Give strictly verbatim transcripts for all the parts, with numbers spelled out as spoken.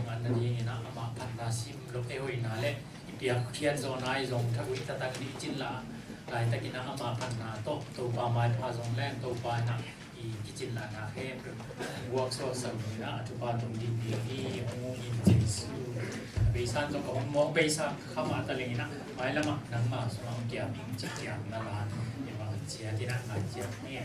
Ngan nadingin ah amah phatna sim lo, ei hoihna le i piakkhiat zawhna i zong thagui taktak dih cin la, laitakin ah amah phatna tawh Topa maipha zong leng Topa in ah i kicin lahna khempeuh buak suaksak dingin ah a thupha tawh ding ding hi. Hong ung in Jesu. Beisan zong ka hong mawk beisa kha mah taleng in ah mailamah nangma sungah hong kiam ing ci kiam na la, i mah ciat in ah ngai ciat ni.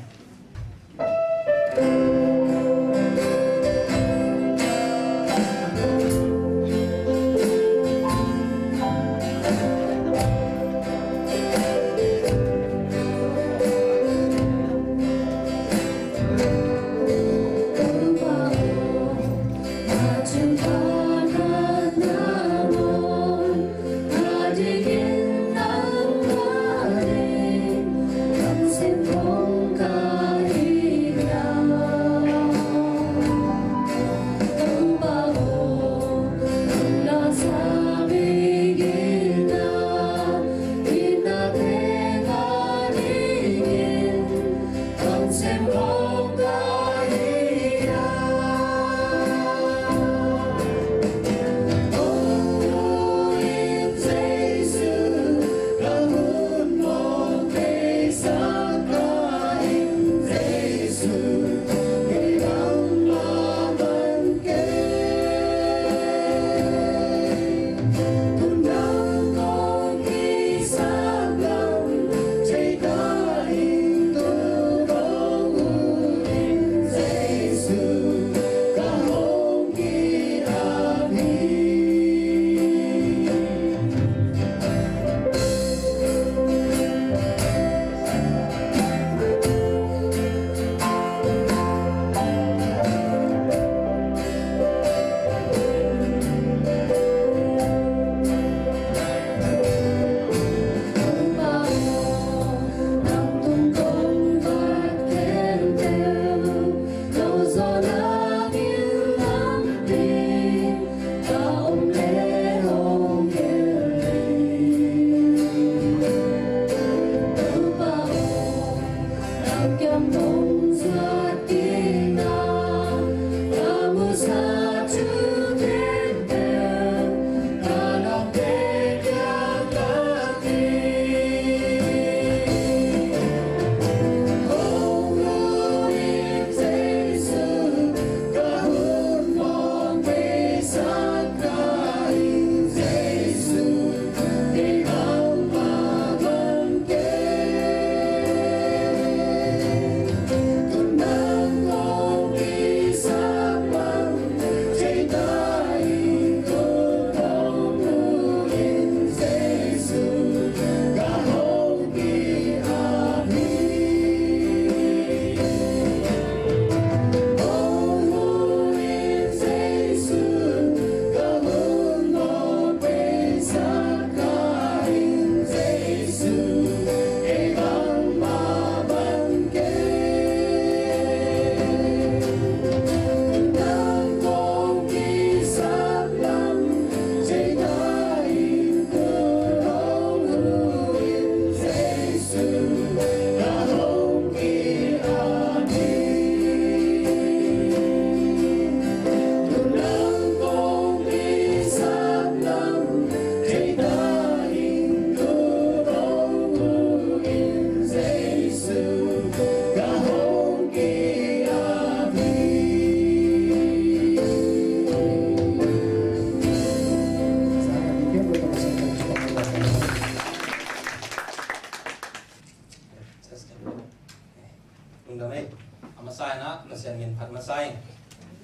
Lungdam ei. A masa in ah Pasian min phat masa ing.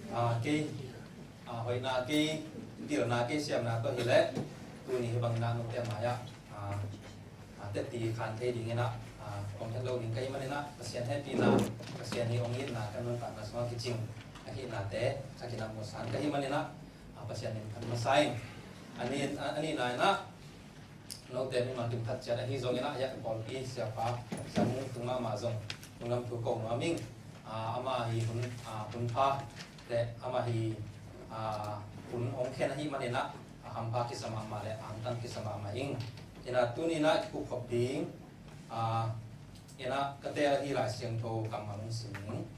Ah, kei, ah, hoihna kei, pilna kei, siamna tawh hileh tuni hi bangin ah note mai-ah, ah, ah, tetti khan thei dingin ah, ah, om het lo ding ka hih manin ah Pasian hehpihna, Pasian' hong itna ka nuntakna sungah kicing ahihnate ka kinam muhsan ka hih manin ah, ah, Pasian min phat masa ing. A ni, a, a nihna in ah, note mimal kim khat ciat ahi zongin ah, hiah ka pawlpi siapa, Sia Mung Tung mahmah zong lungdam thu ko nuam ing. Ah, amah hi hun, ah, hun pha le amah hi, ah, hun hong khen ahih manin ah, a hampha kisa mahmah le angtang kisa mahmah ing. In ah tuni in ah kikup khop ding, ah, in ah ka teel ahi Lai Siangtho kammal hong sim ning.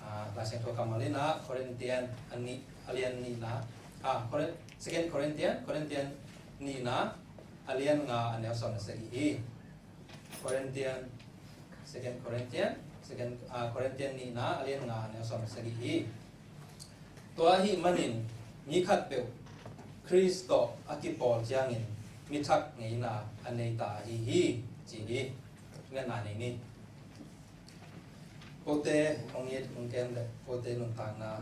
Ah, Lai Siangtho kammal in ah Korintian a nih, a lian nihna, Ah, Corin-, Second Corinthian, Corinthian nihna a lian nga a neu sawm le sagih hi. Corinthian, Second Corinthian, Second, ah, Corinthian nihna a lian nga a neu sawm le sagih hi. Tua ahih manin mi khatpeuh Khrist tawh a kipawl ciangin mi thak ngeina a nei ta ahi hi, ci hi. Ngetna nei ni. Kote hong it hong kem le kote nuntakna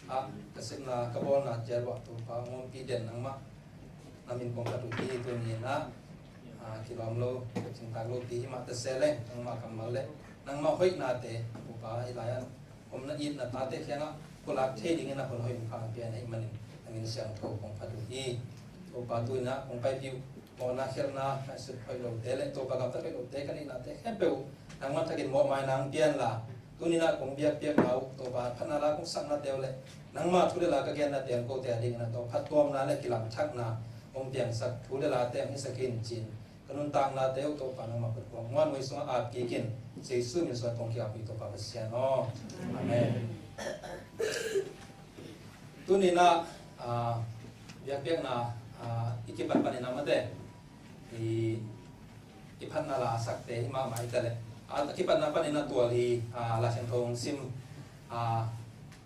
ah ka sepna ka bawlna ciat uah Topa hong ompih den nangmah na min kong phat uh hi. Tuni in ah, ah, kilawm lo, cingtak lo pi hi mah ta se leng nangmah kammal le nangmah hoihnate Topa i lai-an om na itna tate kiangah pulak thei dingin a hun hoih hong pha pia na hih manin na min siangtho kong phat uh hi. Topa tu in ah kong paipih uh mawhna khialhna ngaihsut hoih lote le Topa gamtat hoih lote ka neihnate khempeuh nangmah thakin mawhmaina hong pia inla, tuni in ah kong biakpiakna uh Topa phatna la kong saknate uh le nangmah thu le la ka gennate hong kote a dingin ah Topa phattuamna le kilamthakna hong piangsak thu le late hong hisak in ci-in ka nuntaknate uh Topa nangmah khut kuang muanhuai sungah ap kik in Jesu min suang kong ki-ap uh hi Topa Pasian aw. Amen. Tuni in ah, ah, biakpiakna, ah, i kipat panin ah mate i, i phatna la a sakte hi mahmah hi ta leh, ah, a kipatna panin ah tual hi, ah, Lai Siangtho hong sim, ah,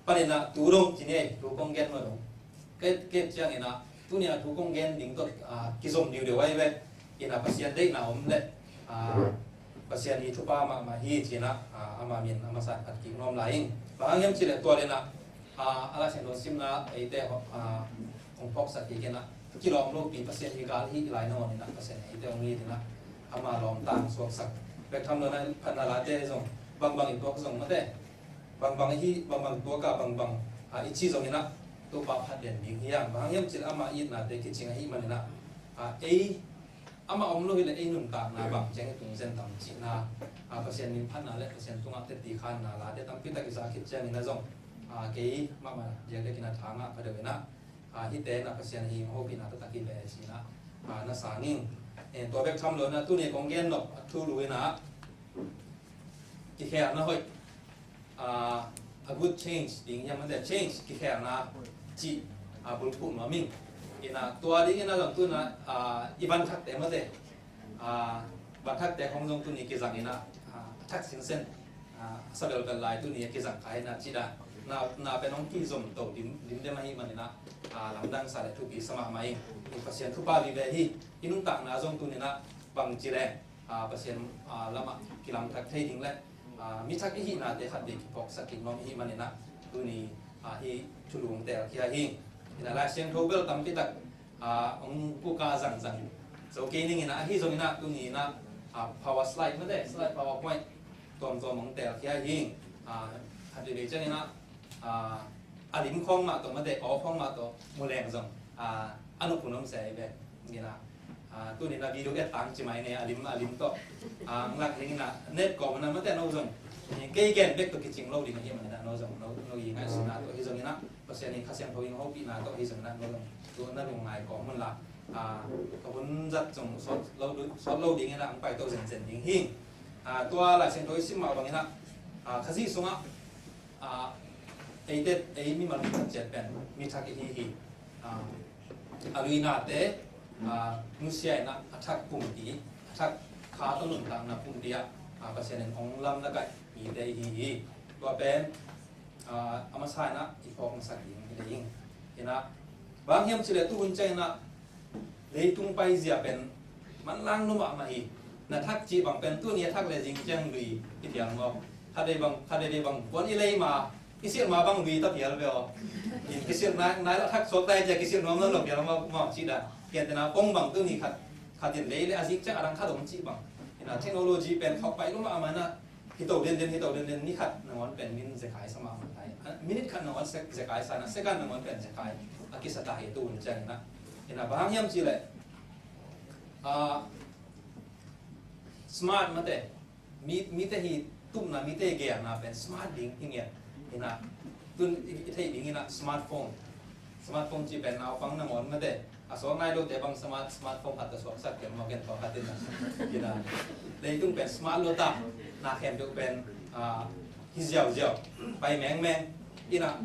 panin ah tu dong ci ni ei, tu kong gen mah dong. Kei, kei ciangin ah tuni a thu kong gen ding tawh, ah, kizom diudeu ahi ve. In ah Pasian deihna om le, ah, Pasian i thupha mahmah hi ci-in ah, ah, ama min a masa in phat kik nuam lai ing. Bang hang hiam cih leh tual in ah, ah, a Lai Siangtho simna eite hong, ah, hong phawksak kik in ah kilawm lopi Pasian i gal hi i lai nangawn in ah Pasian eite hong it in ah ama lawmta hong suaksak bek tham lo in ah phatna late zong bangbang i tuak zong mate bangbang hi, bangbang tuak a bangbang, ah, i cih zongin ah Topa phat den ding hi hang. Bang hang hiam cih leh ama itnate kicing ahih manin ah, ah, ei ama om lo hi leh ei nuntakna bang ciang i tung zen tam cihna, ah, Pasian min phatna le Pasian tungah teci khanna late tampi tak i za khit ciangin ah zong, ah, kei mahmah diakdiakin ah tha ngah ka deuh in ah, ah, hihte in ah Pasian hing hopihna taktak hi ve ci-in ah, ah, na sang ing. Eh, tua bek tham lo in ah tuni kong gen nop a thulu in ah kikhelna hoih, ah, a good change ding hiam mate change kikhelna cih, ah, bulphuh nuam ing. In ah tua dingin ah zong tu in ah, ah, i vanthakte mate, ah, vanthakte khong zong tuni kizang in ah, ah, a thak sinsen, ah, a sa belbel lai tuni a kizang kha in ah cih dan na, na pen hong kizom to dim, dim dem ahih manin ah, ah, lamdang sa le thupi sa mahmah ing. I Pasian thupha vive hi. I nuntakna zong tuni in ah bang ci leng, ah, Pasian, ah, lamah kilamthak thei ding le, ah, mi thak i hihnate khatvei kiphawksak kik nuam i hih manin ah tuni, ah, hih thulu hong telkhia hi. In ah Lai Siangtho bel tampi tak, ah, hong kuka zangzang zo kei ning in ah ahi zongin ah tuni in ah, ah, power slide mate slide PowerPoint tuamtuam hong telkhia hi. Ah, khatveivei ciangin ah, ah, a lim khawng mah tawh mate aw khawng mah tawh mu leng zong, ah, a nop hun om se hi ve. In ah, ah, tuni in ah video et tang ci mai ne a lim, a lim tawh, ah, hong lak ding in ah net kawm in ah mate no zong kei gen bek tawh kicing lo ding ahih manin ah no zong no, no i ngaihsutna tawh hi zongin ah Pasian i Kha Siangtho in hopihna tawh hi zongin ah no zong tu na lungngai kawm un la, ah, ka hun zat zong sawt lo, sawt lo ding in ah hong pai to zenzen ding hi. Ah, tua Lai Siangtho i sim mah bangin ah, ah, Khazih sungah, ah, eite, ei mimal mi thak ciat pen mi thak i hi hi. Ah, a luinate, ah, nusia in ah a thak pumpi, a thak kha tawh nuntakna pumpi ah, ah, Pasian in hong lamlak mite i hi hi. Tua pen, ah, a masa in ah i phawk masak ding hi ding. In ah bang hiam cih leh tu hun ciang in ah leitung paizia pen manlang lua mahmah hi. Na thak cih bang pen tuni a thak le zing ciang lui hi phial mawk. Khatvei bang, khatvei bang puan i lei ma i silh ma bang lui ta phial ve aw. In kisilh nai, nai lo thak suak tai cia kisilh nuam nawn lo phial mawk maw cih dan. Gentehna pong bang tuni khat, khat in lei le a zik ciang a dang khat om cih bang. In ah technology pen khawk pai lua mahmah in ah hi to denden, hi to denden, ni khat nangawn pen min zekai sa mahmah lai. Ah, minute khat nangawn sek-, zekai sa in ah second nangawn pen zekai a kisa ta hi tu hun ciang in ah. In ah bang hang hiam cih leh, ah, smart mate, mi, mite hi tupna, mite gelna pen smart ding hi ngiat. In ah tun i, i theih ding in ah smartphone. Smartphone cih pen naupang nangawn mate a suak nai lote bang smart, smartphone khat tawh suaksak kei maw ken tua khat in ah. In ah leitung pen smart lua ta, na khempeuh pen, ah, hi ziauziau, pai mengmeng. In ah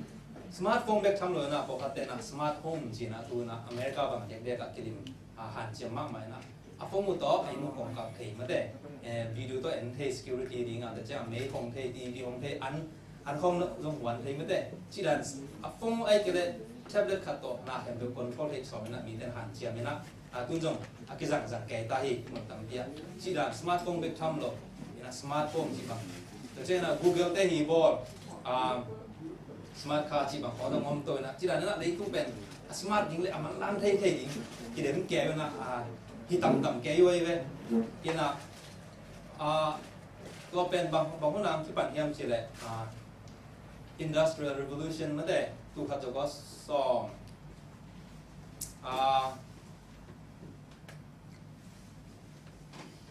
Smartphone bek tham lo inah, pawlkhat tenah smart home cinah tunah America bang dekdek ah kilim, ah, hanciam mahmah inah. A phone uh tawh a inn uh kong kap thei mate, eh, video tawh en thei, security ding ah, ta ciang mei hong thei, T V hong thei, an, an khawng zong huan thei mate. Cidan a phone uh ai kei le tablet khat tawh na khempeuh control thei sawm inah miten hanciam inah. A, tun zong a kizangzang kei ta hi, mun tampi ah. Cidan smartphone bek tham lo inah, smartphone ci bang, tua ciangin ah Google te hi bawl, a, smart car ci bang khawng zong om to inah. Cidan inah leitung pen a smart ding le a manlang thei thei ding kidem kei inah, a, hi tamtam kei uh hi ve. Inah, a, tua pen bang, bang hun ah kipan hiam cih leh, a, Industrial Revolution mate, tul khat za kua sawm, a,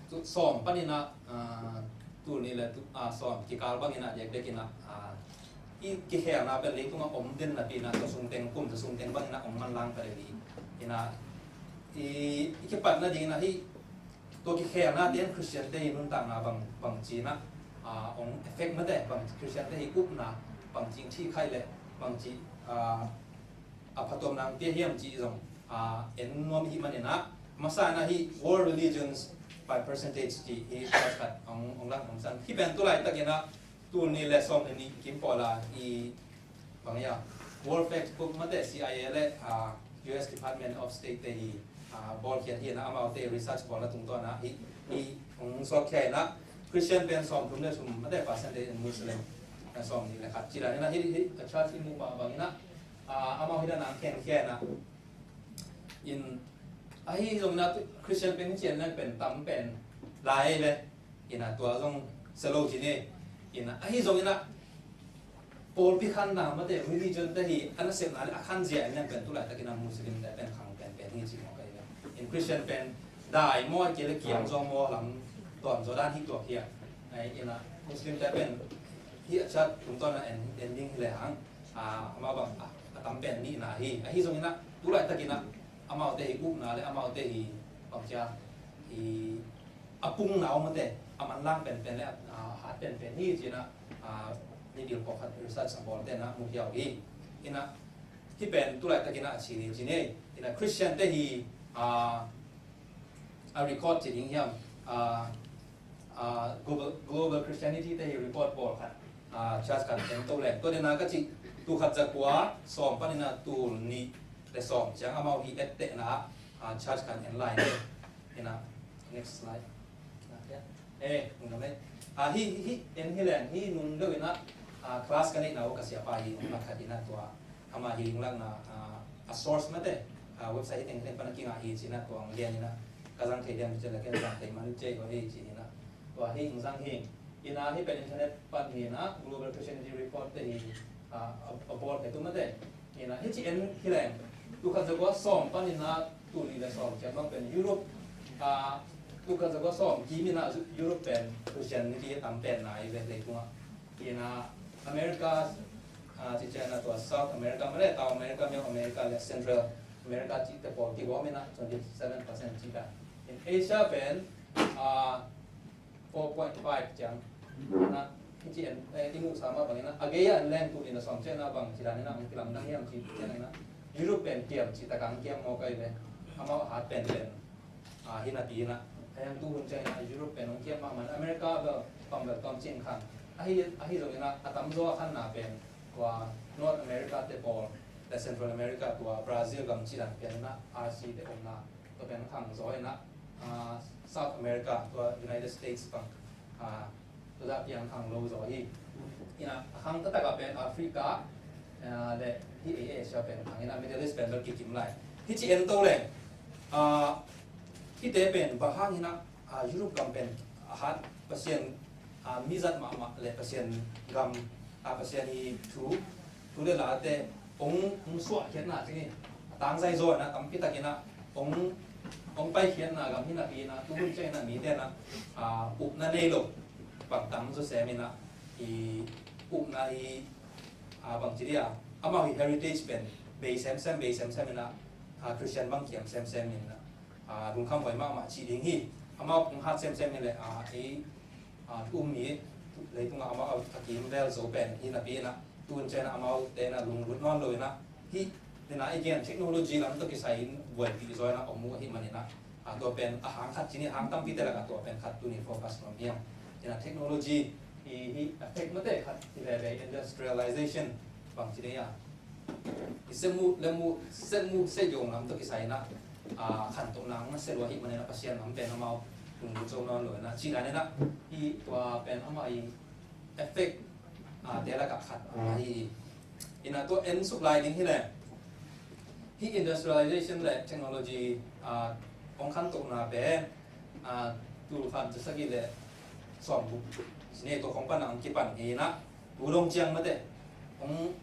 tu, sawm panin ah, ah, tul nih le tu, ah, sawm kikal bangin ah dekdek inah, ah, i kikhelna pen leitung ah om den napi inah, tua sung teng, kum tua sung teng bangin ah om manlang ta deuh hi. Inah, i, i kipatna dingin ah hih tua kikhelna te in Christian te hi nuntakna bang, bang ci inah, ah, ong effect mate, bang Christian te hi upna bang ci thikhaih le bang ci, ah, a phattuamna pia hiam cih zong, ah, en nuam i hih manin ah, masa inah hih World Religions by Percentage cih hih chart khat ong, ong lak ong san. Hih pen tu laitakin ah tul nih le sawm le nih kim pawl a i bang hiam, World Factbook mate, C I A le, ah, U S Department of State te hi, ah, bawlkhiat hi inah, amaute research bawlna tungtawn ah hih, hih ong suakkhia inah Christian pen sawmthum le thum mate percent in Muslim, ah, sawmnih le khat. Cidan inah hih, hih a chart i muh mah bangin ah, ah, amau hih dan a khenkhia inah. In, ahi zongin ah Christian pen hi cian leng pen tam pen lai le, inah tua zong sia lo ci ni. Inah, ahi zongin ah pawlpi khanna mate, religion te hi a nasepna le a khanzia in leng pen tu laitakin ah Muslim te pen khang penpen hi ci mawk ahi ve. In Christian pen dai maw, a kei le kiam zaw maw, lam tuam zaw dan hi tuak hi a. Ai, inah Muslim te pen hih a chart tungtawn ah en, en ding hi le hang, ah, amau bang, ah, a tam pen nihna hi. Ahi zongin ah tu laitakin ah amaute hi upna le amaute hi bang cia hi a pungna om mate, a manlang penpen le a, a hat penpen hi ci inah, a, mibil pawlkhat research a bawlte inah mu khia uh hi. Inah hih pen tu laitakin ah a cin hi ci ni. Inah Christian te hi, a, a record ci ding hiam, a, a, Global, Global Christianity te hi record pawlkhat, a, chart khat en to leng. Tua dena ka cih, tul khat za kua sawm panin ah tul nih le sawm ciang amau hi ettehna, a, chart khat en lai ni. Inah, next slide. Eh, nung dam eh. A, hi, hi, en hi leng, hi nung deuh inah, a, class ka neihna uh ka siapa hi, nung khat inah tua. Ama hi ing lakna, a, a source mate, a, website hi teng teng pan a kingah hi ci inah tua ong lian inah. Ka zang thei diam ci le, ka zang thei man ci ko hi ci inah. Tua hi ing zang hi. Inah hih pen internet pan hi inah, Global Christianity Report te hi, a, a, a bawl kei tu mate. Inah hih ci en hi leng, tul khat za kua sawm panin ah tul nih le sawm ciang bang pen Europe, a, tul khat za kua sawm kim inah Europe pen Christianity a tam pen nai ve leitung ah. Inah America, a, ci ciang inah tua South America mah le Tau America, Miau America le Central America cihte pawl kigawm inah twenty seven percent ci ta. In Asia pen, a, four point five ciang. Inah, hih ci en, eh, i muhsa mah bangin ah, a gei ah en leng tul nih le sawm ciang inah bang ci dan inah, hong kilamdang hiam ci ciang inah, Europe pen kiam ci tak a hong kiam mawk ahi ve. Amau a hat penpen, a, hi napi inah. A hiang tu hun ciang inah Europe pen hong kiam mahmah, America bel pang bel tawm cing khang. Ahi, ahi zong inah a tamzaw a khanna pen tua North America te pawl le Central America, tua Brazil gam ci dan pen inah R C te omna, tua pen khang zaw inah, a, South America, tua United States bang, a, tua zah piang khang lo zaw hi. Inah a khang taktak ah pen Africa, a, le hih ei Asia pen khang inah, Middle East pen bel kikim lai. Hih ci en to leng, a, hihte pen bang hang inah, a, Europe gam pen a hat, Pasian, a, mi zat mahmah le Pasian gam, a, Pasian i thu, thu le late hong, hong suahkhiatna cing hi. A tangzai zaw inah tampi tak inah hong, hong paikhiatna gam hi napi inah, tu hun ciang inah mite inah, a, upna nei lo bang tam zaw sem inah, i upna i, a, bang ci dia, amau hi heritage pen bei semsem, bei semsem inah, a, Christian bang kiam semsem inah, a, lungkham huai mahmah ci ding hi. Amau hong hat semsem hi le, a, i, a, um hi, leitung ah amau a, a kim vel zo pen hi napi inah, Tun ciang amaute na lunglut nawn lo ina, hih ina i gen technology lam tawh kisai in buaipih zaw ina om uh ahih man ina, a, tua pen a hang khat ci ni, hang tampite lakah tua pen khat tuni focus nuam hiam. Ina technology i, i effect mate khat i veve industrialization bang ci ni a, i semu lemu semu se yong lam tawh kisai ina, a, khantohna hong na se lua ahih man ina Pasian lam pen amau lunglut zo nawn lo ina, ci dan ina, i tua pen amau i effect, a, te lakah khat ahi hi. Ina tua en suk lai ding hi le, hi industrialization le technology, a, hong khantohna pen, a, tulkhan zasagih le sawmguk sine tua khong pan a hong kipan hi ina, tu dong ciang mate hong,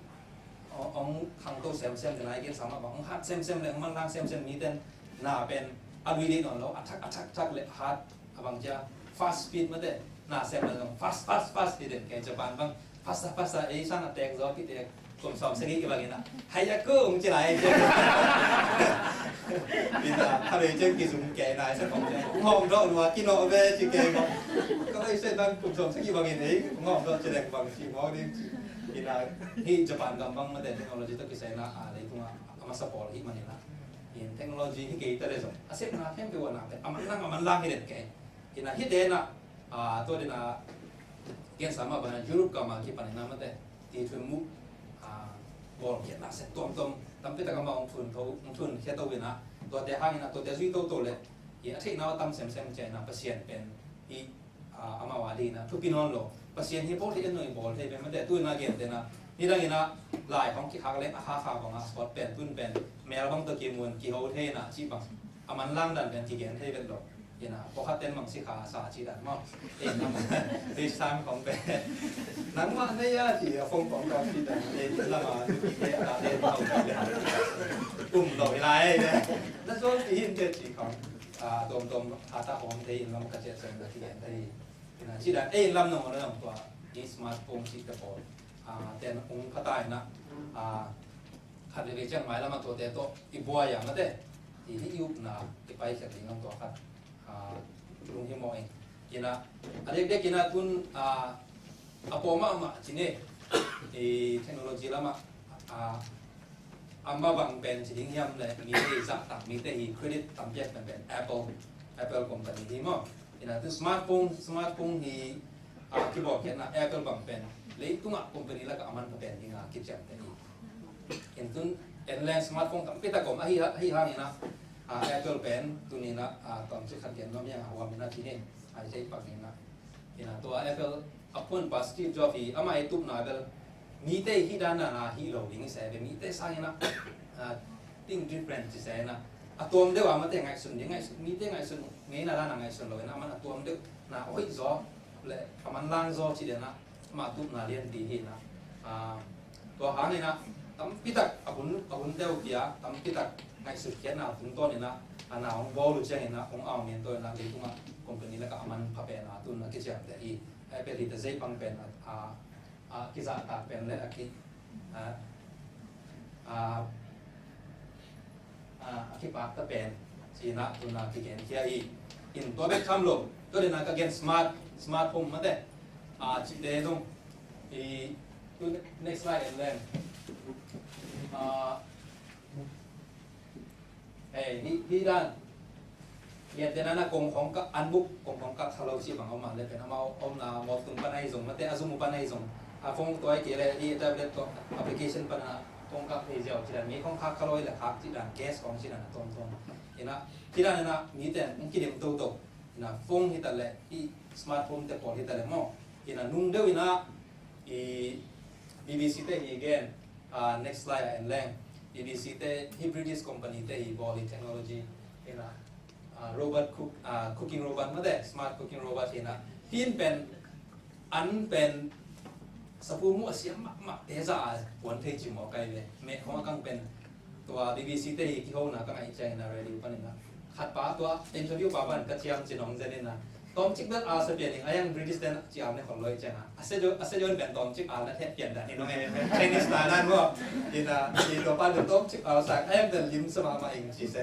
hong khangto semsem te nai gen sama bang hong hat semsem le hong manlang semsem miten na pen a lui dih nawn lo, a thak a thak thak le hat a bang cia fast speed mate na sem le zong fast fast fast hi den kei Japan bang fast fast ei san a tek zaw kitek kum sawm segi i bangin a hai a kung ci lai ci. Ina khalei ciang kizum kei nai sa kong ciang kung hawm dawh nua kinawh ve ci kei kong. Ka lai sen bang kum sawm segi bangin ei kung hawm dawh ci lek bang ci mawk ding ci. Ina hi Japan gam bang mate technology tawh kisai na a leitungah a masa pawl hi man ina. In technology hi kei ta le zong a sepna khempeuh a na pen a manlang a manlang hi den kei. Ina hi te na, a, tua dina gen sama bana Europe gama kipan ina mate ti thun mu, a, bawlkhiatna sem tuamtuam tampi tak ama hong thun tho, hong thun khia to ina, tuate hang ina tuate zui toto le i a theihna a tam semsem cia ina Pasian pen i, a, amau a dina thupi nawn lo. Pasian hi pawl thei en noi bawl thei pen mate tu ina gen te na nidang ina lai hong kikhak leng a khakha banga sport pen tun pen mel bang to kimun kiho thei na ci bang a manlang dan pen kigen thei vet lo. Ina pawkhat ten mang sikha a sa ci dan maw. Ina ei sang kong pe nangmah nei a ci a fong kong kau ci dan ei lama nupi te a ta te tau ci dan um lo i lai ne. Na zol ti hin te ci kong, a, dom dom a ta hom te in lam ka cia cia na ti gen te. Ina ci dan ei lam nong na nong tua i smartphone ci te pawl, a, ten ung phata ina, a, khat veve ciang mai lama tuate tawh i buai a mate i hi i upna i paikhiat ding lam tua khat, a, lunghimawh in. Ina a dekdek ina tun, a, a pawh mahmah ci ne i technology lamah, a, a mabang pen ci ding hiam le mite i zahtak mite i credit tampiak pen pen Apple, Apple company hi maw. Ina tu smartphone, smartphone hi, a, kibawlkhiatna Apple bang pen leitungah company lakah a manpha pen dinga kiciamte hi. In tun en leng smartphone tampi tak om ahi, ahi hang ina, a, Apple pen tun ina, a, tawmcik khat gen nuam hiang a huam ina ci ni a i zei pak ina. Ina tua Apple a puanpa Steve Jobs hi ama i tupna bel mite i hih dan na na hih lo ding i se bel mite sang ina, a, think different ci se ina a tuam deuh a mate ngaihsun ding ngaihsun mite ngaihsun ngeina dan a ngaihsun lo ina a man a tuam deuh na a hoih zaw le a manlang zaw ci dena ama tupna lianpi hi ina. A, tua hang ina tampitak a hun, a hun deuh pia tampitak ngaihsutkhiatna tungtawn ina a na hong bawl uh ciang ina hong au men tawh ina leitungah company lakah a manpha pen a tun a kiciamte hi. Apple hi ta zei pang pen a, a, a kizahtak pen le a ki, a, a, a, a kipakta pen ci ina tun a kigen khia hi. In tua bek tham lo tua dena ka gen smart, smart home mate, a, cite zong i tu next slide en leng. A, hei, hi, hi dan lian tena na kong hong kah an buk kong hong kah kha lo ci bang om a le pen amau omna mawk tung pan ahi zong mate a zum uh pan ahi zong a phone tua i kei le i tablet tawh application pan a kong kah thei ziau ci dan mi kong khak kha lo i le khak ci dan case kong ci dan a tuamtuam ina ci dan ina mi ten hong kidim toto ina phone hi ta le i smartphone te pawl hi ta le maw ina nung deuh ina i B B C te hi gen. A, next slide a en leng. B B C te hi British company te hi bawl hi technology ina, a, robot cook, a, cooking robot mate smart cooking robot hi ina hin pen an pen sapu mu a siam mahmah te za a puan thei ci maw kai ve meh khong a kang pen tua B B C te hi kihona ka ngaih ciang ina radio pan ina khat pa tua interview pa pan ka ciam ci nong zen ina tawmcik bel a sa pian ing a yang British ten ci a ne khol loi ciang a a se jo a se jo pen tawmcik a na theh pian dan ina nge Chinese ta nan mo ina i tua pa pen tawmcik a sa a yang pen lim sa mahmah ing ci se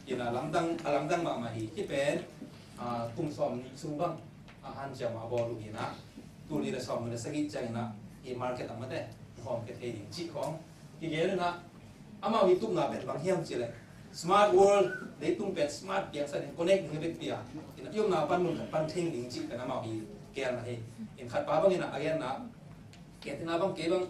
ina lamdang a lamdang mahmah hi hi pen, a, kum sawm nih sung bang a han ciam a bawl uh ina tuni le sawm le sagih ciang ina i market a mate khawm pia thei ding cih khawng kigen in ah, amau hi tupna pen bang hiam cih leh smart world, leitung pen smart piangsak in connect ding a vekpi a, in ah i omna pan mun pan theng ding cih pen amau hi gelna hi. In khatpa bangin ah a genna, kei tina bang kei bang,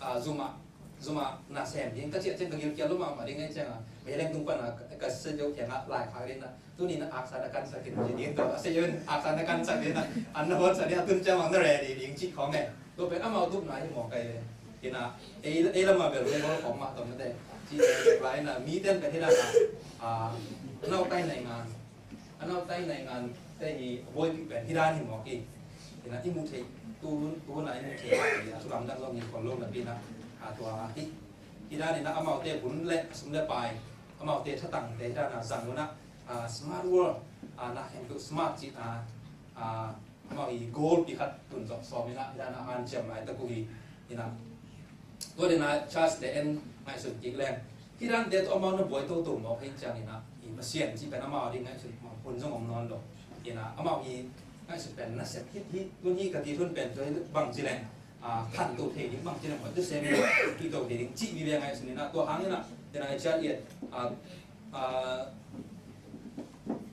ah, zum ah zum ah na sem ding ka cih ciang ka gilkial lua mahmah ding ahih ciangin ah meileng tung pan ah ka, ka se deuh kiangah laikhak ding ah, tuni na aksa na kansak in ci ding, tua a se deuh in aksa na kansak ding ah, an na hawtsak ding ah, tun ciang bang na ready ding cih khawng e. Tua pen amau tupna hi mawk ahi ve. Hi na, ei, ei lam ah bel revival khawng mah tawh mate, cih lai in ah mite in pen hi na, ah, a nautai naingan, a nautai naingante hi a buaipih pen hi dan hi mawk hi. Hi na, i muh theih, tu hun, tu hun a i muh theih a thu lamdang zong hi khol lo napi in ah, a tua hi. Hi dan in ah amaute hun le a sum le pai, amaute thatangte hi dan a zang un ah, ah, smart world, ah, na khempeuh smart cih, ah, ah, amau i goal pi khat tun zawh sawm in ah hi dan a hanciam laitak uh hi. Hi na, tua dan a church te en ngaihsun kik leng, hi dante tawh amau na buai toto mawk hi ciangin ah, i Pasian cih pen amau ding ngaihsun hun zong om nawn lo. Hi na, amau i ngaihsun pen nasep hit hi, tun hi ka ti hun pen tua hi bang ci leng, ah, khanto thei ding, bang ci leng hoih tua sem hi, tuito thei ding cih vive ngaihsun in ah, tua hangin ah, hi na, i church i et, ah, ah,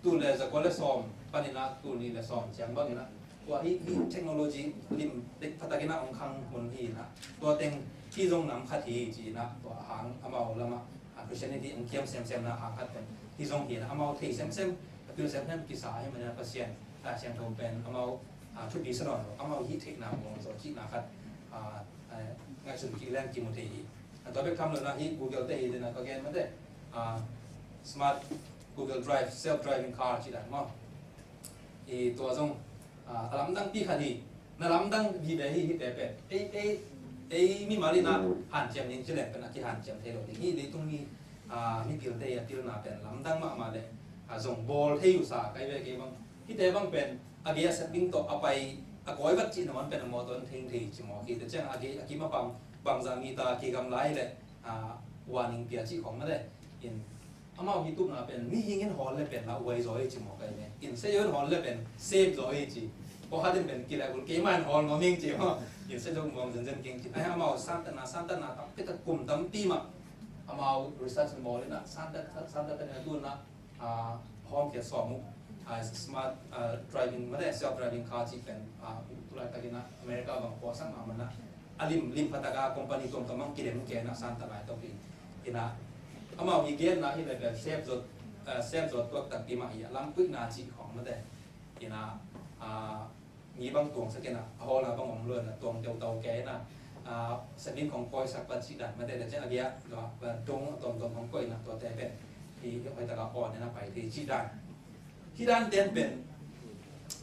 tul le zakua le sawm panin ah tul nih le sawm ciang bangin ah, tua hi, hi technology lim phatak in ah hong khang hun hi in ah, tua teng hi zong nam khat hi ci in ah, tua hang amau lam ah, ah, Christianity hong kiam semsem na hang khat pen hi zong hi in ah, amau thei semsem, a pil semsem kisa ahih manin ah Pasian, ah, Lai Siangtho pen amau, ah, thupi sa nawn lo, amau hih theihna muang zaw cihna khat, ah, ah, ngaihsun kik leng kimu thei hi. A tua bek tham lo in ah hi Google te hi dan a ka gen mate, ah, smart Google Drive, self-driving car cih dan maw. I tua zong, ah, a lamdang pi khat hi, na lamdang vive hi, hite pen. Ei, ei, ei mimal in ah hanciam ding ci leng pen a kihanciam thei lo ding hi, leitung mi, ah, mipilte a pilna pen lamdang mahmah le, ah, zong bawl thei uh sa kai ve kei bang. Hite bang pen a gei a sep ding tawh a pai a kawi vat cihna man pen a mawtaw in theng thei ci mawk hi. Tua ciang a gei a kim a pam bangzah mi ta kigam lai le, ah, warning pia cih khawng mate. In amau hi tupna pen mihing in hawl le pen lauhuai zaw hi ci mawk ahi ve. In se in hawl le pen safe zaw hi ci. Pawlkhat in pen kilai bul keimah in hawl ngawm ing ci maw. In se zong muang zenzen keng ci. Ai amau santatna, santatna tampi tak kum tampi mah amau research bawl in ah santat, santat pen a tun ah, ah, hawmkhiat sawm uh, ah, smart, ah, driving mate, self-driving car cih pen, ah, tulaitak in ah America bang puaksak mahmah in ah, a lim, lim phatak a company tuamtuam bang kidem kei in ah santat laitak hi. In ah amau hi genna hi le bel safe zaw, ah, safe zaw tuak takpi mah hi a, lampuihna cih khawng mate. In ah, ah, mi bang tuangsak in ah, a hawlna bang om lo in ah, tuang teutau kei in ah, ah, sabin khawng kawisak pan cih dan mate, tua ciang a gei ah, tua, ah, dong a tuamtuam khawng kawi in ah, tuate pen hi hoih tak a awn in ah pai thei cih dan. Hi dante pen,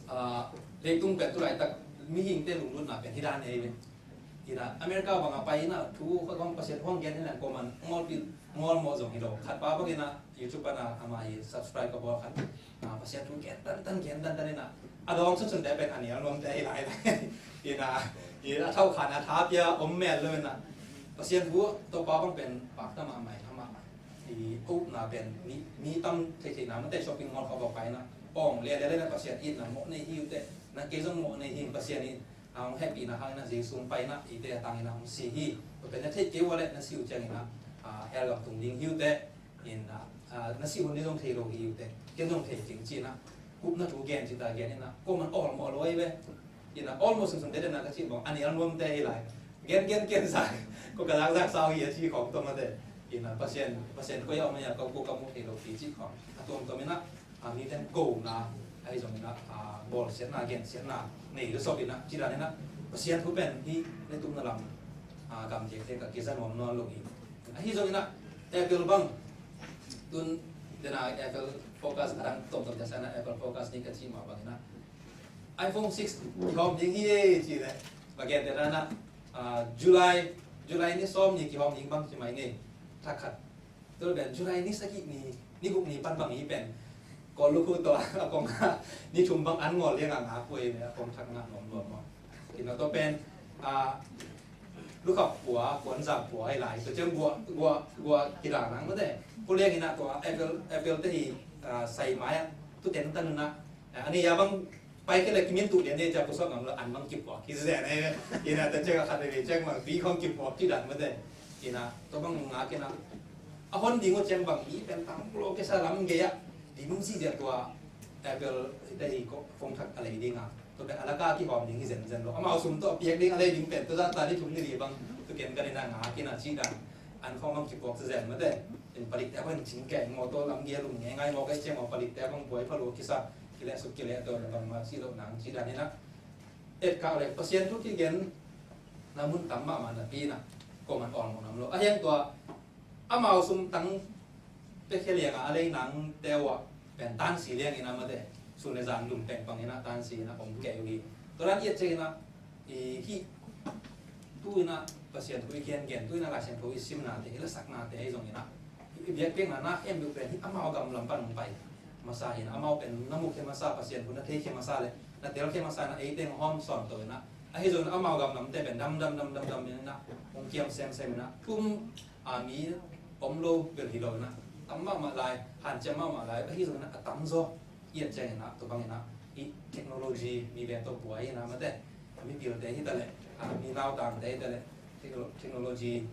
ah, leitung pen tulaitak mihingte lunglutna pen hi dan ahi ve. Hi dan America bang a pai in ah thu khat bang Pasian thu hong gen hi leng kuaman ngawlpih, ngawlmawh zong hi lo. Khatpa bang in ah YouTube pan a amah i subscribe ka bawl khat, ah, Pasian thu gen tantan, gen tantan in ah, a dawng sunsunte pen a nial nuamte hi lai lai. In ah, i a thauhkhan a tha pia om mel lo in ah, Pasian thu Topa bang pen pakta mahmah in ah, amah i upna pen mi, mi tam theihtheihna mate shopping mall khawng bang pai in ah, awng lialia in ah Pasian itna mawh nei hi uh teh, na kei zong mawh nei hi, Pasian in a hong hehpihna hangin ah Jesu hong pai in ah eite a tangin ah hong si hi. Tua pen na theih kei uh a leh na si uh ciangin ah, ah, hell gam tung ding hi uh teh. In ah, ah, na si hun ding zong thei lo hi uh teh. Ken zong thei keng ci in ah, upna thu gen ci ta gen in ah, kuaman awlmawh lo ahi ve. In ah awlmawh sunsunte den ah ka cih bang a nial nuamte hi lai. Gen, gen, gen sa, ko ka zakzak sau hi a ci khawng tua mate. In ah Pasian, Pasian koi a om a, ko, ko ka mu thei lo hi cih khawng a tuamtuam in ah, a, mite in kona ahi zongin ah, a, bawlsiatna, gensiatna nei lusop in ah, ci dan in ah Pasian thu pen hih leitung na lam, a, gamtekte ka kiza nuam nawn lo hi. Ahi zongin ah Apple bang tun den ah Apple Focus, a dang tomtom te sa in ah Apple Focus ni ka cih mah bangin ah iPhone six kihawm ding hi e ci leh, va gente dan ah, a, July, July ni sawm ni kihawm ding bang ci mai ni. Thak khat. Tua pen July ni sagih ni, ni guk ni pan bang hi pen, Kawl lukhu tawh a kong a ni thum bang an ngawl liang a ngak uh hi ve, a kong thak ngah nuam nuam maw. Kina tua pen, a, lukhap pua, kuanzak pua hi lai. Tua ciang gua, gua, gua kila nang mate. Tua liang in ah tua Apple, Apple te hi, a, sai mai ah tu teng tan un ah, a, a ni a bang Pai kei le kimin tu lian ne cia pu sawt ngam lo an mang kipuak hi zen e. Ina ta ciang a khat veve ciang mang tui khong kipuak ci dan mate. Ina tua bang ngak ina a hon ding uh ciang bang mi pen tam lo kei sa lam gei a di nung si zia tua Apple te hi ko phone thak a lei ding a. Tua pen a laka kihawm ding hi zenzen lo. Amau sum tawh a piak ding a lei ding pen tua zah ta ni thum ni li bang tu ken ka ni na ngak ina ci dan. An khong bang kipuak zenzen mate. In palik te bang cing kei maw tua lam gei a lum ngei ngai maw kei ciang maw palik te bang buai pha lo kisa. Kileh suk kileh dawn bangmah cih loh nang cih dan inah. Et kah le Pasian thu kigen na mun tam mahmah napi inah kong an awl mawh nam lo. A hiang tua amau sum tang pekhe liangah a lei nang teuh ah pen tansi liang inah mate. Sun le zan lum pengpang inah tansi inah om kei uh hi. Tua dan i et ciang inah i hih tu inah Pasian thu i gengen, tu inah Lai Siangtho i simnate, i lasaknate ahi zong inah i biakpiakna na khempeuh pen hih amau gam lam pan hong pai masa hi inah, amau pen na mukhia masa, Pasian thu na theihkhia masa le na telkhia masa inah eite hong hawm sawn to inah. Ahi zong inah amau gam lamte pen dam dam dam dam dam inah hong kiam semsem inah kum a mi om lo bel hi lo inah tam mahmah lai, hanciam mahmah lai, ahi zong inah a tamzaw i et ciang inah tua bang inah i technology mi ve tawh buai inah mate, a mipilte hi ta leh, a mi nautangte hi ta leh, techno-, technology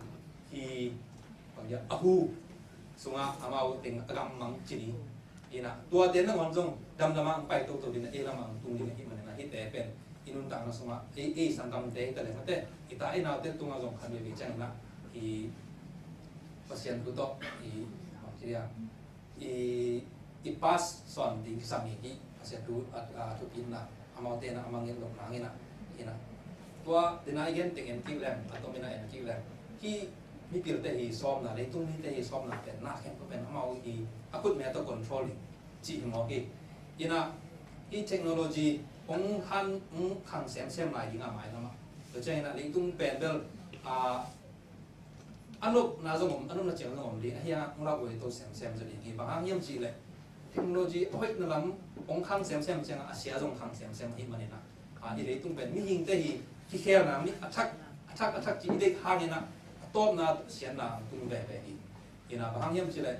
hi bang a hu sungah amau teng a gam mang ci ni inah tuate nangawn zong damdam ah ang pai toto ding a ei lam ah ang tung ding ahi man inah hihte pen i nuntakna sungah ei, ei sanggamte hi ta leh mate, i ta i naute tungah zong khan ve ve ciang inah i Pasian thu tawh i bang ci dia i, i pass sawn ding kisam hi hi. Pasian thu a, a thupitna amaute na a mangngilh loh nang inah inah tua dina i gen teng en kik leng, a tom inah en kik leng, hih mipilte hi sawmna, leitung mite hi sawmna pen na khempeuh pen amau hi a khut me tawh control hi cih hi mawk hi. Inah hih technology hong han hong khang semsem lai ding a mailam ah. Tua ciang inah leitung pen bel a a nopna zong om, a nopna ciang zong om ding, a hiang hong lauhuai to semsem zaw ding hi. Bang hang hiam cih leh technology a hoihna lam hong khang semsem ciangah a sia zong khang semsem ahih man inah, a, i leitung pen mihingte hi kikhelna mi a thak a thak a thak cih i deih hang inah a tawpna siatna hong tung veve hi. Inah bang hang hiam cih leh,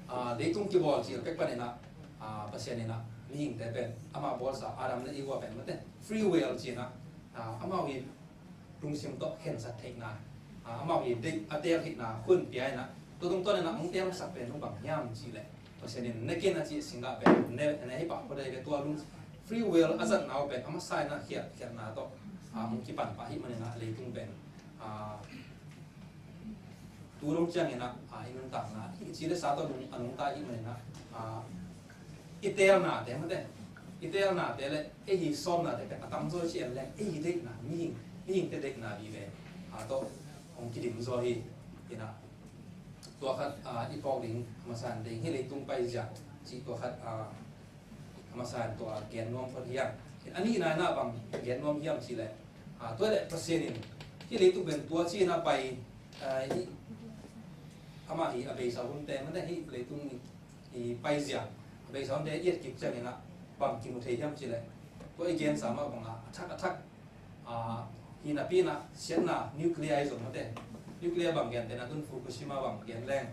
a, leitung kibawl cil pek pan inah, a, Pasian inah mihingte pen amah bawlsa Adam le Eva pen mate free will ci inah, a, amau hi lungsim tawh khensat theihna, a, amau hi deih a teel theihna hun pia inah tua tungtawn inah hong teelsak pen hong bang hiam cih leh Pasian in ne ken a cih singgah pen ne, ne hi pah khuadei ve tua lung free will a zatna uh pen a masa inah khiat, khiatna tawh, a, hong kipan pah ahih man inah leitung pen, a, tu dong ciang inah, a, i nuntakna i ci le sa tawh nung, a nungta ahih man inah, a, i teelnate mate, i teelnate le ei hi sawmnate pen a tamzaw ci en leng ei hi deihna, mihing, mihingte deihna vive, a, tawh hong kidim zaw hi. Inah tua khat, a, i phawk ding a masa in ding hih leitung paizia cih tua khat, a, a masa in tua gen nuam phot hiam. A nihna inah bang gen nuam hiam cih leh, a, tua leh Pasian in hih leitung pen tua ci inah pai, a, hih amah hi a beisa hunte mate hih leitung i paizia a beisa hunte i et kik ciang inah bang kimu thei hiam cih leh tua i gensa mah bangah a thak a thak, a, hi napi inah siatna nuclear i zong mate. Nuclear bang gen tena tun Fukushima bang gen leng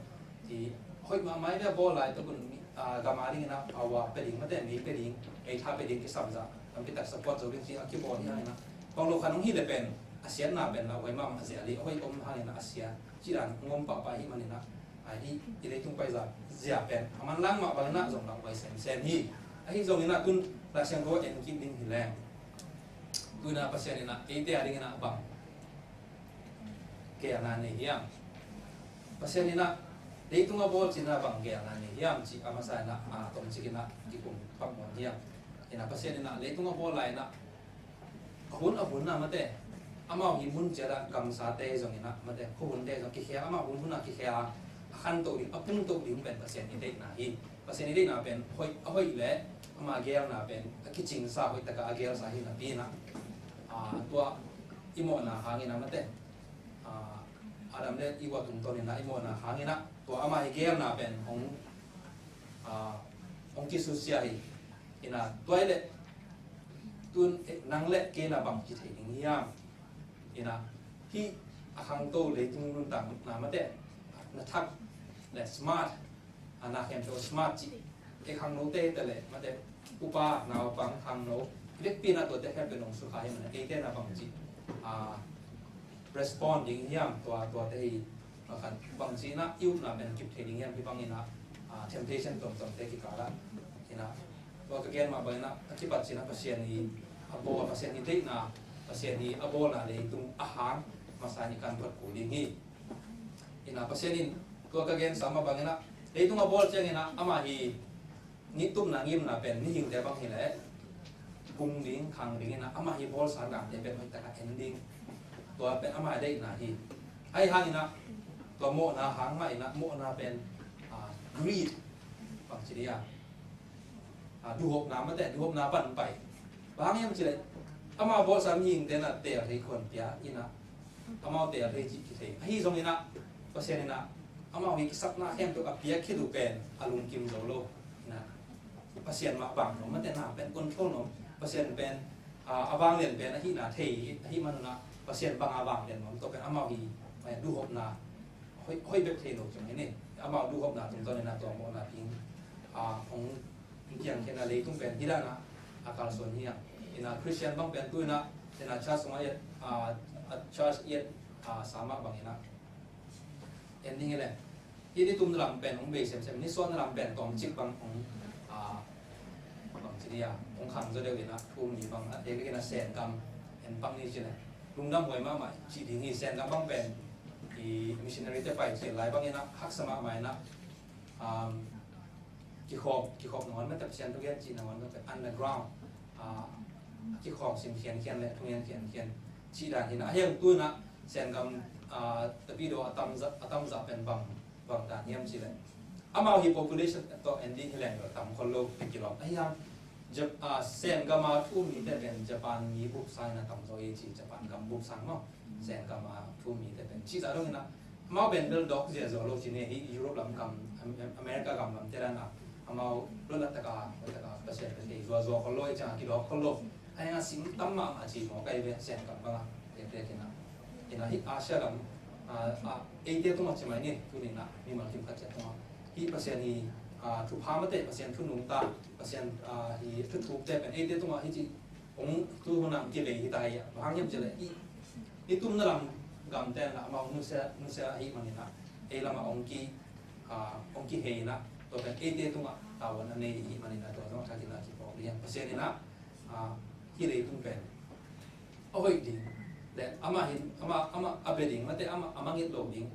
i hoih mahmah i ve bawl lai tawh kun, a, gam a ding inah power pia ding mate, mei pia ding, mei tha pia ding kisam zah lampi tak support zo ding ci a kibawl hi hang inah bang lo khan hong hi le pen a siatna pen lauhuai mahmah zia li a hoih om hang inah a sia ci dan hong om pahpah ahih man inah, a, hih i leitung paizia pen a manlang mah bang inah zong lauhuai semsem hi. Ahi zong inah tun Lai Siangtho en kik ding hi leng tu inah Pasian inah eite a ding inah bang geelna nei hiam? Pasian inah leitung a bawl ci inah bang geelna nei hiam cih a masa inah, a, tomcik inah kikum pak muan hiam? Inah Pasian inah leitung a bawl lai inah a hun a hun a mate, amau hi mun ciat ah gamsate zong inah mate, khuahunte zong kikhel, amau hun hun a kikhel a, a khantoh ding, a pungtoh ding pen Pasian i deihna hi. Pasian i deihna pen hoih, a hoih le ama geelna pen a kicingsa, hoih takah a geelsa hi napi inah, a, tua i mawhna hang inah mate, a, Adam le Eva tungtawn inah i mawhna hang inah tua ama hi geelna pen hong, a, hong kisusia hi. Inah tua hi leh tun, eh, nang le kei inah bang ci thei ding hiam? Inah hih a khangto leitung nuntakna mate, na thak le smart, a, na khempeuh smart cih, eh, khangnote hi ta leh mate, upa, naupang, khangno, vekpi in ah tuate khempeuh in hong sukha hi manin ah, eite in ah bangci, ah, respond ding hiam, tua, tuate hi, ah, khat, bangci in ah i upna pen kip thei ding hiam, hih bangin ah, ah, temptation tuamtuamte kikal ah. In ah, tua ka gen mah bangin ah, a kipat cih in ah Pasian i a bawl, Pasian i deihna, Pasian i a bawlna leitung a hang masa in i kan phot kul ding hi. In ah Pasian in tua ka gensa mah bangin ah, leitung a bawl ciangin ah amah hi, nih tupna ngimna pen mihingte bang hi leh, bung ding, khang ding in ah, amah hi bawlsa dante pen hoih takin en ding. Tua pen amah deihna hi. Ahi hangin ah, tua mawhna hang mah in ah, mawhna pen, ah, greed, bangci dih a, ah, duhhopna, mate, duhhopna pan pai. Bang hang hiam cih leh, amah bawlsa mihingte in ah teel thei khuan pia in ah, amau teel thei cih kithei. Ahi zongin ah, Pasian in ah, amau hi kisapna khempeuh a piak khit uh pen a lungkim zo lo. In ah, Pasian mah bang nuam, mate, na pen control nuam. Pasian pen, ah, a vanglian pen ahihna thei, ahih man un ah, Pasian bang a vanglian nuam, tua pen amau hi, eh, duhhopna, hoih, hoih bek thei lo ciang hi ni. Amau duhhopna tungtawn in ah tua mawhna ding, ah, hong kiang khen a leitung pen hi dan a, a kalsuan hi a. In ah Christian bang pen tu in ah, in ah church sungah i et, ah, a church i et, ah, sa mah bangin ah en ding hi leh, hih ni tumna lam pen hong bei semsem, ni suahna lam pen tawmcik bang hong, ah, bangci dih a, hong khang zaw deuh in ah, thu um ni bang a, a thei bek in ah Sengam en pak ni ci leh, lungdam huai mahmah cih ding hi. Sengam bang pen i missionary te pai cil lai bangin ah haksa mahmah in ah, um, kikhawm, kikhawm nangawn mah, Pasian thugen cih nangawn mah, underground, ah, kikhawm sim khiankhian le thungen khiankhian cih dan hi in ah, a hiang tu in ah Sengam, ah, Tapidaw a tamzah, a tamzah pen bang, bang dan hiam cih leh, amau hi population tawh en ding hi leng lo, tam khol lo, kilawm. Ahi hang, Jap-, ah, Sengam a thu um mite pen Japan mi bup sang in ah tam zaw hi ci, Japan gam bup sang maw. Sengam a thu um mite pen cih zah dong in ah, amau pen bel dawk ziahziah lo ci ni, hih Europe lam gam, Am-, Am-, America gam lamte dan a, amau lo lattaka, lattaka Pasian pen thei zuazua khol lo, i ciang a kidawk khol lo. Ahi hang a sing tam mahmah ci mawk ahi ve, Sengam bang a, tektek in ah. In ah hih Asia lam, ah, ah, eite tungah ci mai ni, tuni in ah mimal kim khat ciat tungah, hih Pasian hi, ah, thupha, mate, Pasian thu nungta, Pasian, ah, hi thuthukte pen eite tungah hih ci hong tu hun ah hong kivei hi ta hi a. Bang hang hiam cih leh, i, i tumna lam gamte in ah amau nusia, nusia ahih manin ah, ei lamah hong ki, ah, hong kihei in ah, tua pen eite tungah tavuan a nei ahih manin ah, tua zong a thakin ah kiphawk ding hi hang. Pasian in ah, ah, hih leitung pen a hoih ding le, amah hi, amah, amah a bia ding, mate, amah a mangngilh lo ding,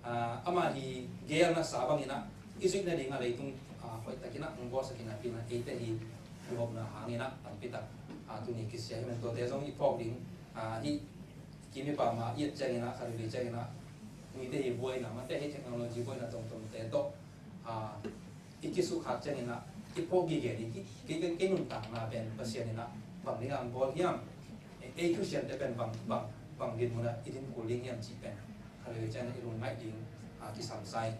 ah, amah hi geelna sa bangin ah i zuih nading a leitung, ah, hoih takin ah hong bawlsak hi napi in ah, eite hi i hopna hangin ah tampi tak, ah, tuni kisia hi. Maw, tuate zong i phawk ding, ah, hih Kim i Pam a i et ciangin ah, khat veve ciangin ah, mite hi buaina, mate, hih technology buaina tuamtuamte tawh, ah, i kisukkhak ciangin ah, i phawk gige ding, kei, kei, kei nuntakna pen Pasian in ah bang ding a hong bawl hiam? Ei, ei Khristiante pen bang, bang, bang dinmun ah i din kul ding hiam cih pen, khat veve ciangin ah i lungngaih ding, ah, kisam sa hi.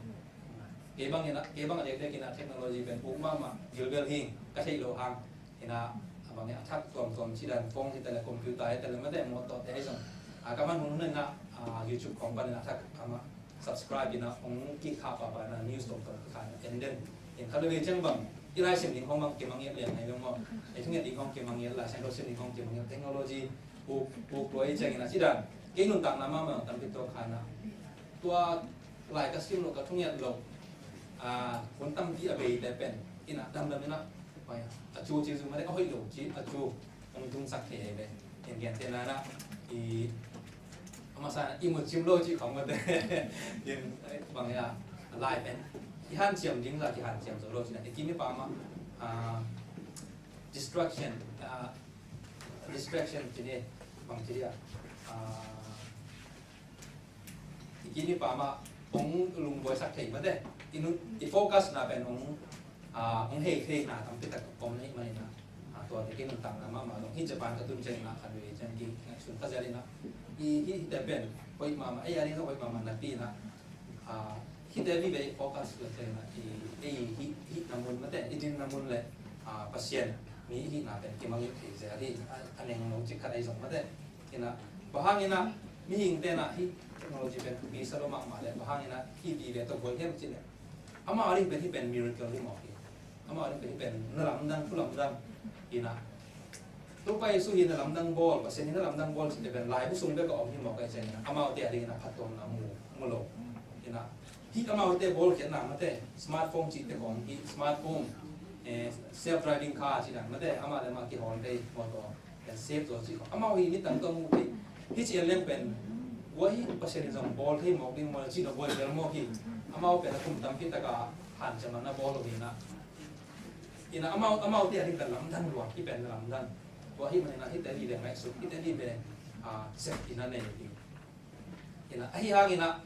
Kei bangin ah, kei bang a dekdek in ah technology pen puk mahmah, gilbel hing, ka theih loh hang. In ah, a bang in ah a thak tuamtuam cih dan, phone hi ta leh, computer hi ta leh, mate, mawtaw te hi zong, ah, ka man hun hun in ah, ah, YouTube khawng panin a thak amah subscribe in ah, hong kikhah pahpah in ah, news tuamtuam kikhah in ah, en den. In khat veve ciang bang, i laisim ding khawng bang kimangngilh liang hi bang maw. I thunget ding khawng kimangngilh, Lai Siangtho sim ding khawng kimangngilh, technology puk, puk lua i ciangin ah, cih dan, kei nuntakna mahmah tampi tawh kha in ah, tua lai ka sim loh, ka thunget loh, ah, hun tampi a beite pen in ah, damdam in ah, a cu cih zong mah le, a hoih lo cih a cu hong tungsak thei hi ve. Genggen te na na, i, a masa in ah i mut cim lo cih khawng mah te. In, eh, bang hi a, a lai pen i hanciam ding la, kihanciam zo lo cih na, i Kim i Pam a, ah, distraction, ah, distraction cih ni, bang cih dia, ah, i Kim i Pam a hong lungbuaisak thei mah te, i nun, i focus na pen hong, ah, hong hei theihna tampi tak om na hi manin ah, ah, tuate kei nuntakna mahmah zong, hih Japan ka tun ciangin ah, khat veve ciang ki, sun kha zial in ah, i, hih, hihte pen hoih mahmah, ei a ding zong hoih mahmah napi in ah, ah, hihte vive i focus leh ciangin ah, i, ei, hih, hihna mun mah te, i dinna mun le, ah, Pasian mi hihna pen kimangngilh thei zel hi, a, a neng lo cik khat ahi zong mah te. In ah, bang hangin ah mihingte in ah hih technology pen thupi sa lo mahmah leh, bang hangin ah hih vive tawh buai hiam cih leh, amau a ding pen hih pen miracle hi mawk hi. Amau a ding pen hih pen na lamdang, thu lamdang. Ina, Topa Jesu hi na lamdang bawl, Pasian hi na lamdang bawl cihte pen laibu sung bek a om hi mawk ahih ciangin ah, amaute a dingin ah phattuamna mu, mu lo. Ina, hih amaute bawlkhiatna mate, smartphone cihte khawng, hih smartphone, eh, self-driving car cih dan mate, amah le amah kihawl thei mawtaw, pen safe zaw cih khawng. Amau hi midang tawh mu thei. Hih ci en leng pen, ua hi Pasian in zong bawl thei mawk ding maw cih na buai bel mawk hi. Amau pen a kum tampi taka hanciam a na bawl uh hi na. Ina amau, amaute a ding pen lamdang lua, hih pen lamdang. Tua ahih manin ah hihte ding bek ngaihsut, hihte ding bek, ah, sep ina nei ding. Ina ahi hangin ah,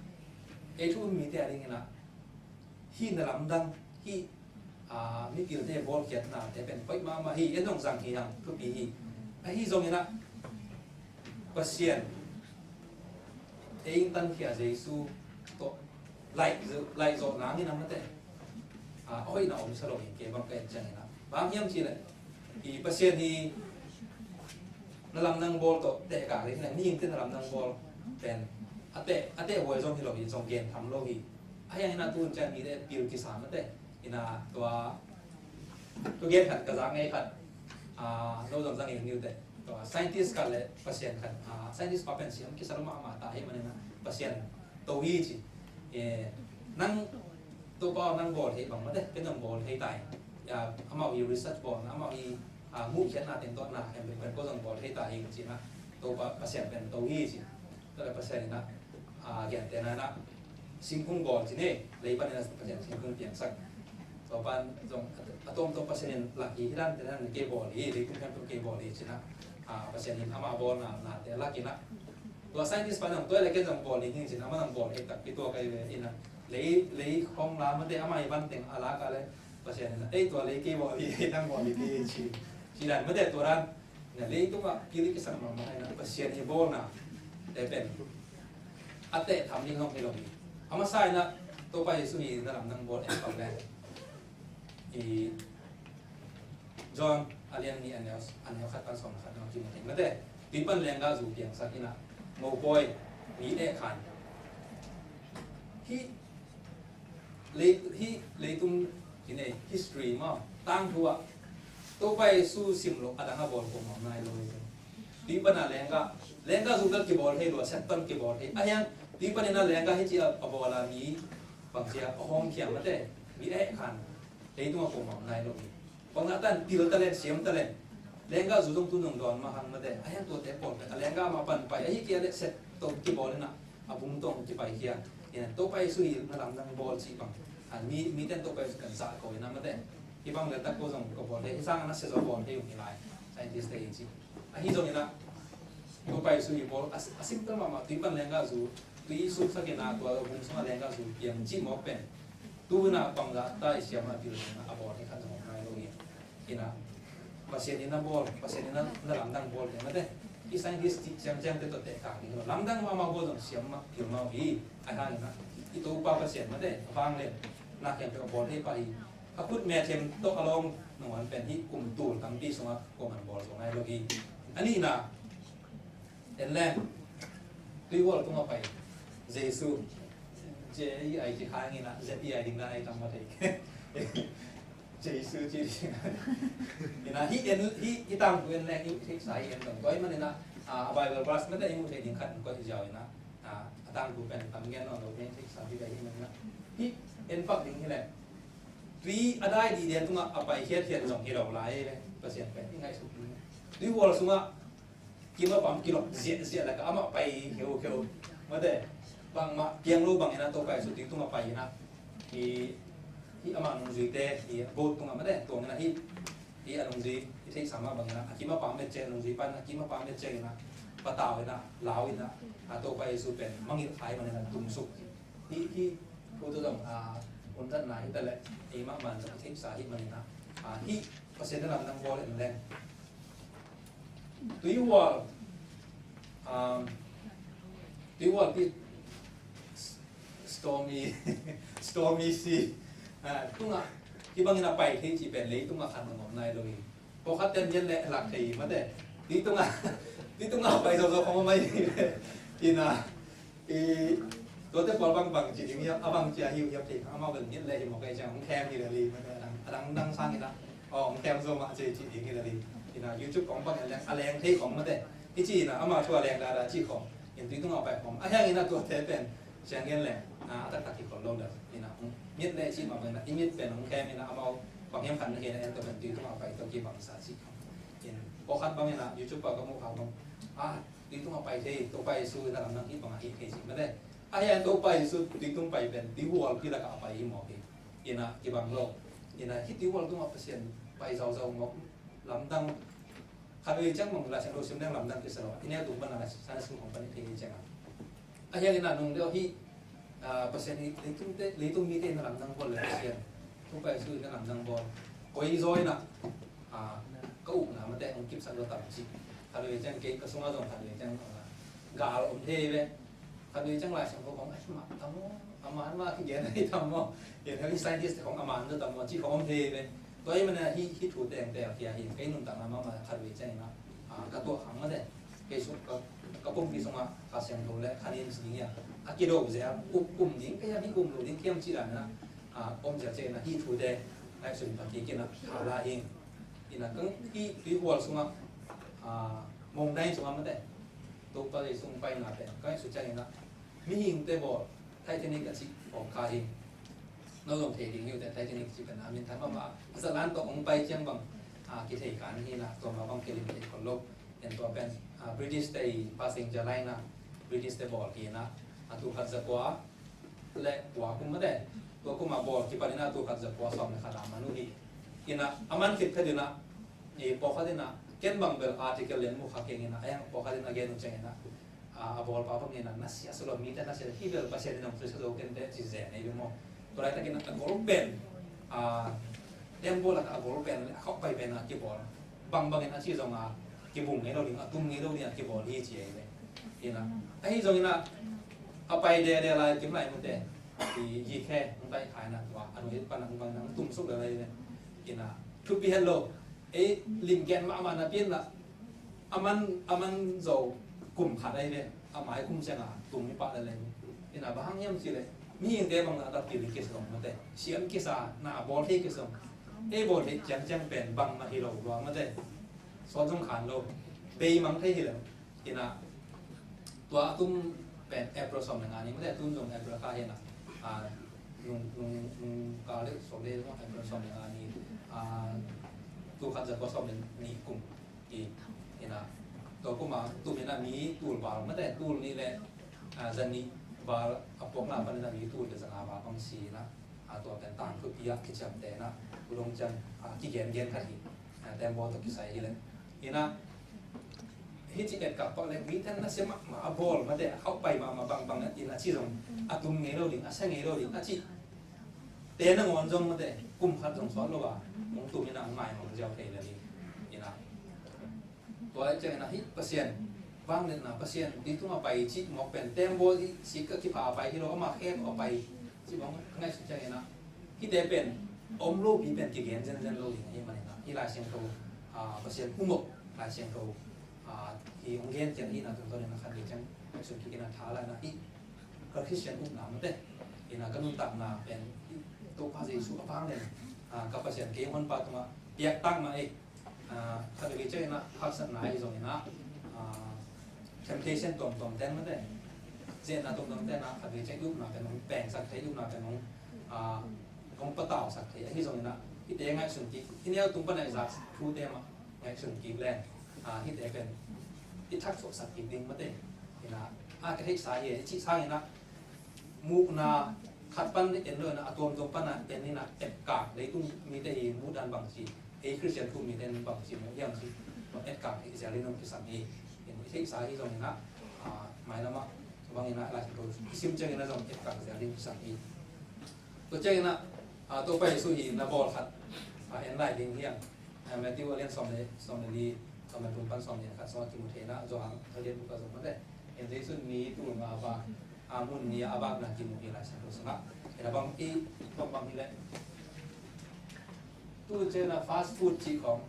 ei thu um mite a dingin ah, hih na lamdang, hih, ah, mipilte bawlkhiatnate pen hoih mahmah hi, en zong zang hi hang, thupi hi. Ahi zongin ah, Pasian ei in tankhia Jesu tawh laih, laih zawh nangin a mate, ah, a hoihna omsa lo hi kei bang ka et ciangin ah. Bang hiam cih leh, i Pasian hi na lamdang bawl tawh tehkak ding leh, mihingte na lamdang bawl pen a teh, a teh huai zong hi lo hi, zong gen tham lo hi. Ahi hangin ah tu hun ciang mite pil kisa mate. Ina tua, tua gen khat ka zak ngei khat, ah, no zong zang ngei niu teh. Tua scientist khat le Pasian khat, ah, scientist pa pen siam kisa lo mahmah ta ahih manin ah Pasian to hi ci. Eh, nang Topa nang bawl thei bang mate, ken nang bawl thei tai. Ya, amau hi research bawl na, amau hi, ah, muhkhiatna teng tawh na, em pen ko zong bawl thei ta hi ci na. Topa Pasian pen to hi ci. Tua le Pasian ina, ah, gentehna na, singkung bawl ci ne, lei panin a Pasian singkung piangsak. Tua pan zong a tuam tawh Pasian in lak hi, hi dan te dan kei bawl hi, leitung khempeuh kei bawl hi ci na. Ah, Pasian in amah bawlna, nate lak ina. Tua scientist pan zong tua le ken zong bawl hi hi ci na, amah zong bawl hi takpi tua kai ve ina. Lei, lei khong la mate amah hi van teng a lak a le Pasian in, ei tua lei kei bawl hi, ei nang bawl hi kei ci. Ci dan mate tua dan. Na leitungah kili kisam mahmah ahi na Pasian hi bawlna te pen a teh tham ding hong hi lo hi. A masa in ah Topa Jesu hi na lamdang bawl en pak le. I John a lian nih a neu, a neu khat pan sawm khat na kimu thei mate. Tui pan lenggah zu piangsak in ah mopawi mi eh khan. Hih lei, hih leitung hi nei history maw, tangthu ah Topa Jesu sim lo a dang a bawl ko mawk nai lo hi. Tui pan a lenggah, lenggah zu bel kibawl thei lua, set pan kibawl thei. A hiang tui pan in a lenggah hi ci a, a bawl a mi bang ci a, a hawm khiam mate, mi eh khan leitung a ko mawk nai lo hi. Bang a tan pil ta len, siam ta len. Lenggah zu zong tu nung dawn mah hang mate. A hiang tuate pawl pen a lenggah mah pan pai. Ahi kia le set to kibawl ina a bung tong kipai kia. Ina Topa Jesu hi na lamdang bawl cih bang. A mi, miten Topa Jesu kan zah ko ina mate. Hi bang le tak ko zong ko bawl thei. Hi sang ana se zo bawl thei um hi lai. Scientist te hi ci. Ahi zong ina Topa Jesu hi bawl a, a simple mahmah tui pan lenggah zu. Tui suksak ina tua bung sung a lenggah zu piang cih mawk pen. Tu ina bangzah ta i siam a pil ina a bawl hi khat zong nai lo hi. Ina Pasian ina bawl, Pasian ina na lamdang bawl te mate. I scientist cih ciangciang te tawh teh kang ding lo. Lamdang mahmah bawl zong siam mah pil mah hi. A hang ina i Topa Pasian mate a bang le na khempeuh a bawl thei pa hi. A khut me them tawh a lawng nungwan pen hi kum tul tampi sungah kuaman bawl zong nai lo hi. A nihna En leng, tuihual tungah pai Jesu, J E I ci khang ina, Z E I ding dan ai tam ma thei. Jesu ci ding. Ina hi en, hi, hi tangthu en leng, hi theihsa hi en dong. Tua ahih manin ah, a Bible verse mate i muh theih ding khat in koih ziau ina, a tangthu pen tam gen nawn lo, hi theihsa hi ve hi manin ah. Hi en pak ding hi leng. Tui a dai dide tungah a pai khiatkhiat zong hi lo lai ve. Pasian pen i ngaihsut ding. Tuihual sungah kim a pam kilok ziahziah laka amah pai kheukheu. Mate, bangmah piang lo bangin a Topa Jesu tui tungah pai ina. Hi, hi amah nungzuite, hi boat tungah mate, tuang ina hi, hi a nungzui, hi theihsa mah bangin a, a kim a pam et ciang nungzui pan, a kim a pam et ciang ina, patau ina, lau ina, a Topa Jesu pen, mangngilh khai manin a tungsuk. Hi, hi, thu tu zong, a, hun thatna hi ta leh, ei mah man zong theihsa hi manin a, a, hi, Pasian na lamdang bawl en leng. Tuihual, um, tuihual pi stormy, stormy sea. Ah, tungah, hi bangin a pai thei cih pen lei tungah khan ngom nai lo hi. Pawlkhat ten gen le lak thei mate. Tui tungah, tui tungah pai zo zo khong mai. Ina, i, tuate pawl bang bang ci ding hiam, a bang ci a hiu hiam thei. Amau bel nit le hi mawk ei ciang, hong khem hi le li mate, a dang A dangdang sang in ah, aw, hong tem zo mah ci ci ding hi lo hi. In ah YouTube khong bang in leng a leng thei khong mate. I ci in ah ama thu a leng dada ci khong. In tui tungah pai khong. A hiang in ah tuate pen siang gen leng a taktak kikhol lo deuh. In ah hong mit le ci mah bang in ah i mit pen hong khem in ah amau bang hiam khat na hi in ah en tawh pen tui tungah pai tawh kibang sa ci khong. In pawlkhat bang in ah YouTube ah ka muh kha bang, a, tui tungah pai thei, Topa Jesu in ah lamdang hi bang a hi thei ci mate. A hiang Topa Jesu tui tung pai pen tui hualpi lakah a pai hi mawk hi. In ah kibang lo. In ah hih tui hual tungah Pasian pai zauzau mawk, lamdang. Khatvei ciang mawk Lai Siangtho sim leng lamdang kisa lo. I neu tung pan a Sunday school khong pan i thei hi ciang a. A hiang in ah nung deuh hih, ah, Pasian hi, leitung te, leitung mite in ah lamdang bawl le Pasian, Topa Jesu in ah lamdang bawl. Koi zaw in ah, ah, ka upna mate hong kipsak lo tam ci. Khatvei ciang kei ka sungah zong khatvei ciang, ah, gal om thei ve. Khatvei ciang Lai Siangtho khong a hi mah tam maw, a man mah kigen a hi tam maw, gen a hi scientist khong a man zaw tam maw ci khong om thei ve. Tua ahih manin ah hih, hih thu teng tel khia hi. Kei nuntakna mahmah khatvei ciang in ah, ah, ka tuah khang mate. Kei sung, ka, ka pumpi sungah Kha Siangtho le kha nin si ding hi a, a kido zel, um, um ding, kei a hi um lo ding hiam ci dan in ah, ah, om zel ciang in ah hih thute ngaihsun pha kik in ah tha la hi. In ah kang hih tui hual sungah, ah, mongdain sungah mate, Topa Jesu hong paina pen ka ngaihsut ciang in ah mihingte bawl Titanic a cih phawk kha hi. No zong thei ding hi uh teh, Titanic cih pen a minthang mahmah a, a zalan tawh hong pai ciang bang, a, kithei kan hi in ah tua mah bang kilim thei khol lo. En tua pen, a, British te i passenger line a, British te bawl hi in ah, a, tul khat za kua le kua kum mate, tua kum a bawl kipan in ah tul khat za kua sawm le khat a man uh hi. In ah a man khit phet in ah, i, pawlkhat in ah ken bang bel article lian mu kha keng in ah, a hiang pawlkhat in a gen uh ciang in ah, a, a bawlpa bang in ah nasia sa lo, mite nasia, hih bel Pasian in hong susia zo ken teh ci zen ei ve maw. Tua laitakin a gol pen, a, tembaw lakah a gol pen a khauh pai pen a kibawl, bangbang in a ci zong a kibung ngei lo ding, a tum ngei lo ding a kibawl hi ci ei ve. In ah ahi zong in ah a pai dede lai kim lai mute, i, i khe hong tai khai na tua a nuai pan a hong bang in ah hong tum suk le lai ve. In ah thupi het lo. Ei lim gen mahmah napi in ah a man, a man zo kum khat ahi ve, a mai kum ciang a tum hi pah lel ahi ve. In ah bang hang hiam cih leh mihingte bang a dap kil kisa zong mate, siam kisa, na bawl thei kisa zong, ei bawl thei ciangciang pen bangmah hi lo lua mate, sawt zong khan lo, beimang thei hi lo. In ah tua a tum pen April sawm le nga ni mate, tun zong April kha hi in ah, a, nung, nung, nung kal le sawm le, April sawm le nga ni, a, tul khat za kua sawm le nih kum. I, in ah tua kum a tum in ah mi tul val mate, tul nih le, a, za nih val a puakna pan in ah mi tul le za nga val bang si in ah, a, tua pen tangthu pi a kiciamteh in ah, u dong ciang, a, kigengen khat hi. A, tembaw tawh kisai hi leh. In ah hih ci etkak pak le mi ten nasia mahmah a bawl mate, a khauh pai mahmah bangbang in ah ci zong a tum ngei lo ding, a sia ngei lo ding a ci te nangawn zong mate, kum khat zong sawt lo a hong tum in ah hong maimang ziau thei lel hi. In ah tua ciang in ah hih Pasian vangliatna, Pasian tui tungah pai cih mawk pen tembaw i sik a kipha a pai hi lo, ama khe tawh a pai cih mawk a ngaihsut ciang in ah hihte pen a om lopi pen kigen zenzen lo ding ahih manin ah hih Lai Siangtho, a, Pasian pumawh Lai Siangtho, a, hi hong gen ciang hi in ah tungtawn in ah khatvei ciang ngaihsun kik in ah tha la in ah hih ka Khristian upna mate, in ah ka nuntakna pen Topa Jesu a vanglian, a, ka Pasian kei honpa tungah piaktak mah ei. A, khatvei ciang in ah haksatna ahi zong in ah, a, temptation tuamtuam ten mate, ziahna tuamtuam ten ah khatvei ciang i upna pen hong pengsak thei, i upna pen hong, a, hong patausak thei ahi zong in ah hihte ngaihsun kik, i neu tung pan a i zak thute mah ngaihsun kik leng, a, hihte pen i thaksuahsak kik ding mate. In ah, a, ka theihsa hi, i cih sang in ah muhna khat pan en lo in ah a tuamtuam pan a en in ah etkak, leitung mite i muhdan bangci, ei Khristian thu mite in bangci muh hiam ci etkak hi zel in hong kisam hi. In i theihsa hi zong in ah, a, mailam ah bang in ah Lai Siangtho i sim ciang in ah zong etkak zel in kisam hi. Tua ciang in ah, a, Topa Jesu hi na bawl khat, a, en lai ding hiam. A, Matthew a lian sawm le, sawm le li, sawm le thum pan sawm le khat sungah kimu thei in ah, Johan a lian buk a zong mate. En Jesu in mi tul nga a vak, a, mun nih a vakna kimu hi Lai Siangtho sungah. En a bang i, bang bang hi leh. Tu ciang in ah fast food cih khong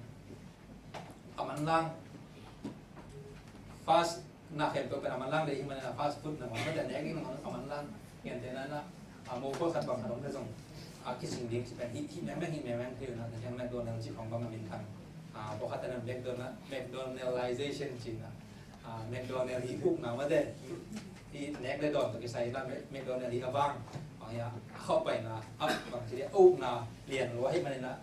a manlang. Fast na khempeuh pen a manlang ding hi manin ah fast food nangawn mate, nek ding nangawn a manlang. Gentehna in ah, a, mopol khat bang khat om le zong A kising ding ci pen hih, hih mengmeng, hih mengmeng thei uh na, hih McDonald ci khong bang a min thang. A, pawlkhat in McDonald, McDonaldization ci na. A, McDonald hih ukna mate. Hih nek le dawn tawh kisai na, Mc-, McDonald hih a vang. Bang hih a khauh paina, a bang ci a ukna lian lua hih manin a.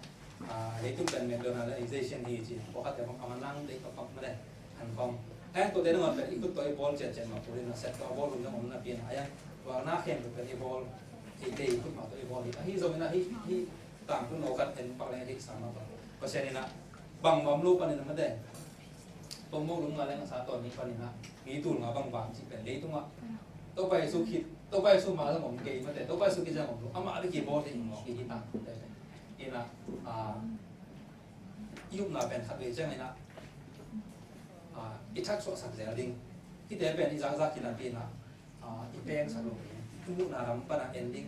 A, leitung pen McDonaldization hi ci. Pawlkhat te bang a manang dei ka pak mate. An khong. Ayan tuate nangawn pen i khut tawh i bawl ciatciat mah pulin a set tawh a bawl hun zong om napi-in a, ayan tua na khempeuh pen i bawl, eite i khut mah tawh i bawl hi. Ahi zongin a hih, hih tangthu no khat en pak leng a theihsa mah bang. Pasian in a bang bang lo panin a mate. Tawm mo lum nga leng a sa tawn ni panin a mi tul nga bang bang cih pen leitungah Topa Jesu khit, Topa Jesu mah zong om kei mate. Topa Jesu khit zong om lo. Amah bek i bawl thei hi mawk hi, hih tangthu te pen. In a, a, i upna pen khat vei ciangin a, a, i thaksuahsak zel ding. Hihte pen i zakzak kinapi in a, a, i pengsak lo ding. I muhna lam pan a en ding.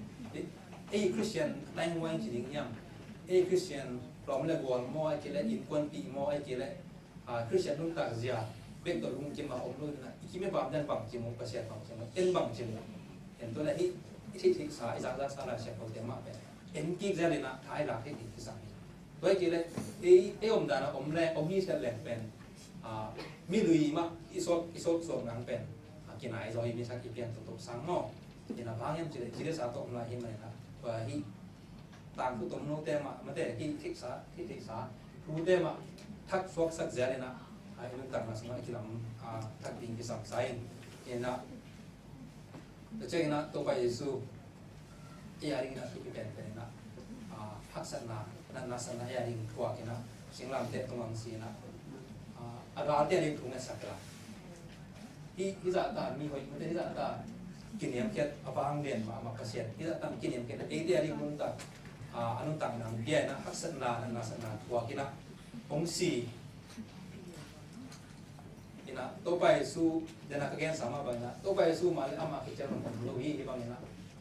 Ei Christian tainghuai ci ding hiam? Ei Christian lawm le gual maw, ahih kei leh innkuanpih maw, ahih kei leh, a, Christian nuntak zia bek tawh lungkim a om lo in a, i kim i pam den bang ci mu, Pasian bang ci mu, en bang ci mu. En tua leh hih i theihtheihsa, i zakzaksa Lai Siangtho te mah pen en kik zel in a, tha i lak theih ding kisam hi. Tua hi kei leh ei, ei omdan a om le, om hi sia leng pen, a, mi lui mah i sawt, i sawt suak nang pen, a, kinai zaw hi, mi thak i pian toto sang maw. In a bang hiam cih leh, ci le sa tawh om lai hi mah in a, tua hih tangthu tomno te mah, mate, hih theihsa, hih theihsa thu te mah thaksuaksak zel in a, a, i nuntakna sungah i kilam, a, thak ding kisam sa in. In a, tua ciangin a Topa Jesu ei a dingin a thupi penpen in a, a, haksatna, natna satna ei a ding thuak in a, singlamteh tungah hong si in a, a, a galte a ding thu ngetsak la. Hih, hih zahta mi hoih mate, hih zahta kiniamkhiat a vang lian mahmah Pasian, hih zahta kiniamkhiat eite a ding nuntak, a, a nuntakna hong pia in a, haksatna, natna satna thuak in a hong si. In a, Topa Jesu, den a ka gensa mah bang in a, Topa Jesu mah le amah khit ciang om lo hi, hih bang in a,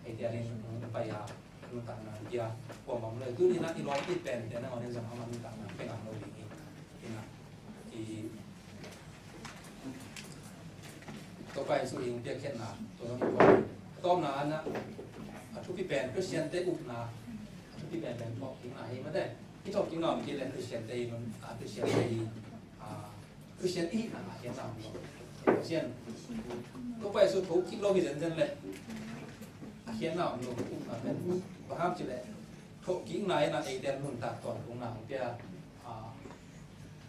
eite a ding hong pai a, nuntakna hong pia kuamah om lo hi. Tuni in a i lawmpi pente nangawn in zong amah nuntakna hong pia ngang lo ding hi. In a, i Topa Jesu i hong piakkhiatna tua zong i kuamah. A tawpna in a, a thupi pen Christian te upna, a thupi penpen thawhkikna hi mate. I thawhkikna om kei leh Christian te i nun, a, Christian te i, a, Christian i hihna a khiatna om lo. Christian, Topa Jesu thokik lo hi zenzen leh a khiatna om lo, upna pen. Bang hang hiam cih leh thawhkikna in a eite nuntak tawntungna hong pia, a,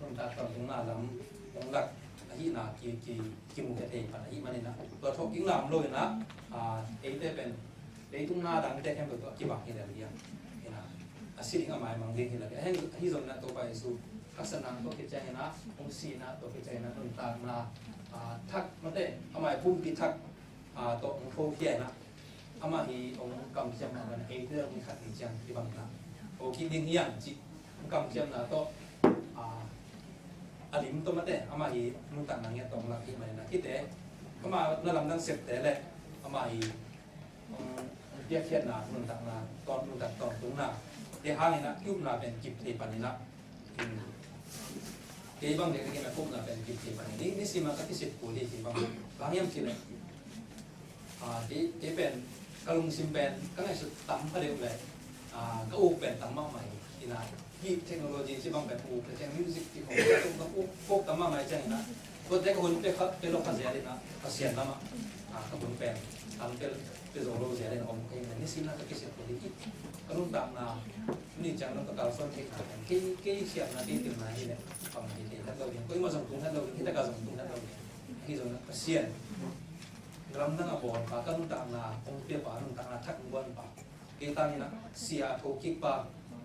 nuntak tawntungna lam hong lak ahihna ki, ki, kimukhia thei pan ahih manin a, tua thawhkikna om lo in a, a, eite pen leitung na dangte khempeuh tawh a kibang hi lel hi a. In a, a si ding a maimang ding hi lel hi. Ahi, ahi zongin a Topa Jesu haksatna tawh khit ciangin a, hong sihna tawh khit ciangin a, nuntakna, a, thak mate, a mai pumpi thak, a, tawh hong thokhia in a, amah hi hong kamciamna bang eite zong hi khat ni ciang kibang in a, thokik ding hi hang cih hong kamciamna tawh, a, a lim tawh mate, amah hi nuntakna ngiat tawh hong lak hi manin a, hihte amah na lamdang septe le amah hi, um, piakkhiatna, nuntakna tawn, nuntak tawntungna te hangin a i upna pen kip thei panin a, kei bang dek dek in a ka upna pen kip thei pan hi. Ni, nisim a ka kisit kul hi, kei bang. Bang hiam cih leh, a, kei, kei pen, ka lungsim pen ka ngaihsut tam kha deuh leh, a, ka uk pen tam mahmah hi. In a, hih technology ci bang pen uk leh ciang music ci khong ka uk, ka uk, uk tam mahmah hi ciangin a, tuate ka hun pia kha, pia lo kha zel in a, Pasian lamah, a, ka hun pen tam pia, pia zo lo zel in a om kha hi. Nisim a ka kisit kul hi. Ka nuntakna, tuni ciang dong ka kalsuan theihna pen kei, kei khiatna, kei pilna hi leh, pang hi thei het lo ding, koimah zong tung het lo ding, hi tak a zong tung het lo ding. Ahi zongin a Pasian lamdang a bawlpa, ka nuntakna hong piapa, nuntakna thak hong guanpa, kei tangin a si a thokikpa,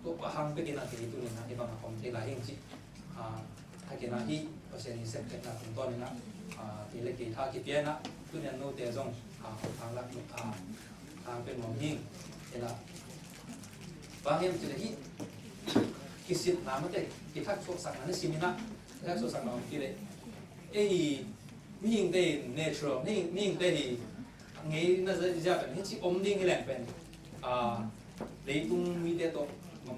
Topa hang bekin a kei tuni in a hih bang a om thei lai hi ing cih, a, thakin a hih Pasian i sepkhiatna tungtawn in a, a, kei le kei tha kipia in a, tuni a note zong, a, hong thang lak, a, thang pia nuam hi ing. In a, bang hiam cih leh hih kisitna mate, kithak suaksakna nisim in a, kithak suaksakna om kei leh, ei mihingte in natural, mihing, mihingte hi ngeina zia pen hi ci om ding hi leng pen, a, leitung mite tawh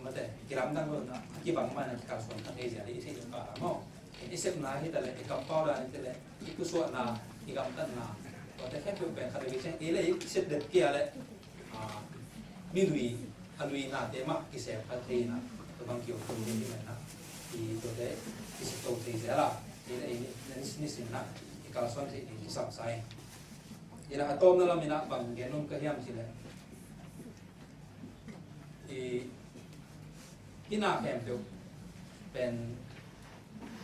mate kilamdang lo in a, a kibang mah in a kikalsuan kha thei zia le i theih ding ka maw. I sepna hi ta leh, i kampau dan hi ta leh, i pusuahna, i gamtatna, tuate khempeuh pen khat vei ciang ei le ei i sep det kei a leh, a, mi lui a luinate mah kisem kha thei in ah, tua bang kiom tung ding hi mah in ah, i tuate kisem to thei zel a, i na i ni, na ni, nisim in ah i kalsuan thei ding kisam sa ing. I na a tawpna lam in ah bang gen nuam ka hiam cih leh, i, i na khempeuh pen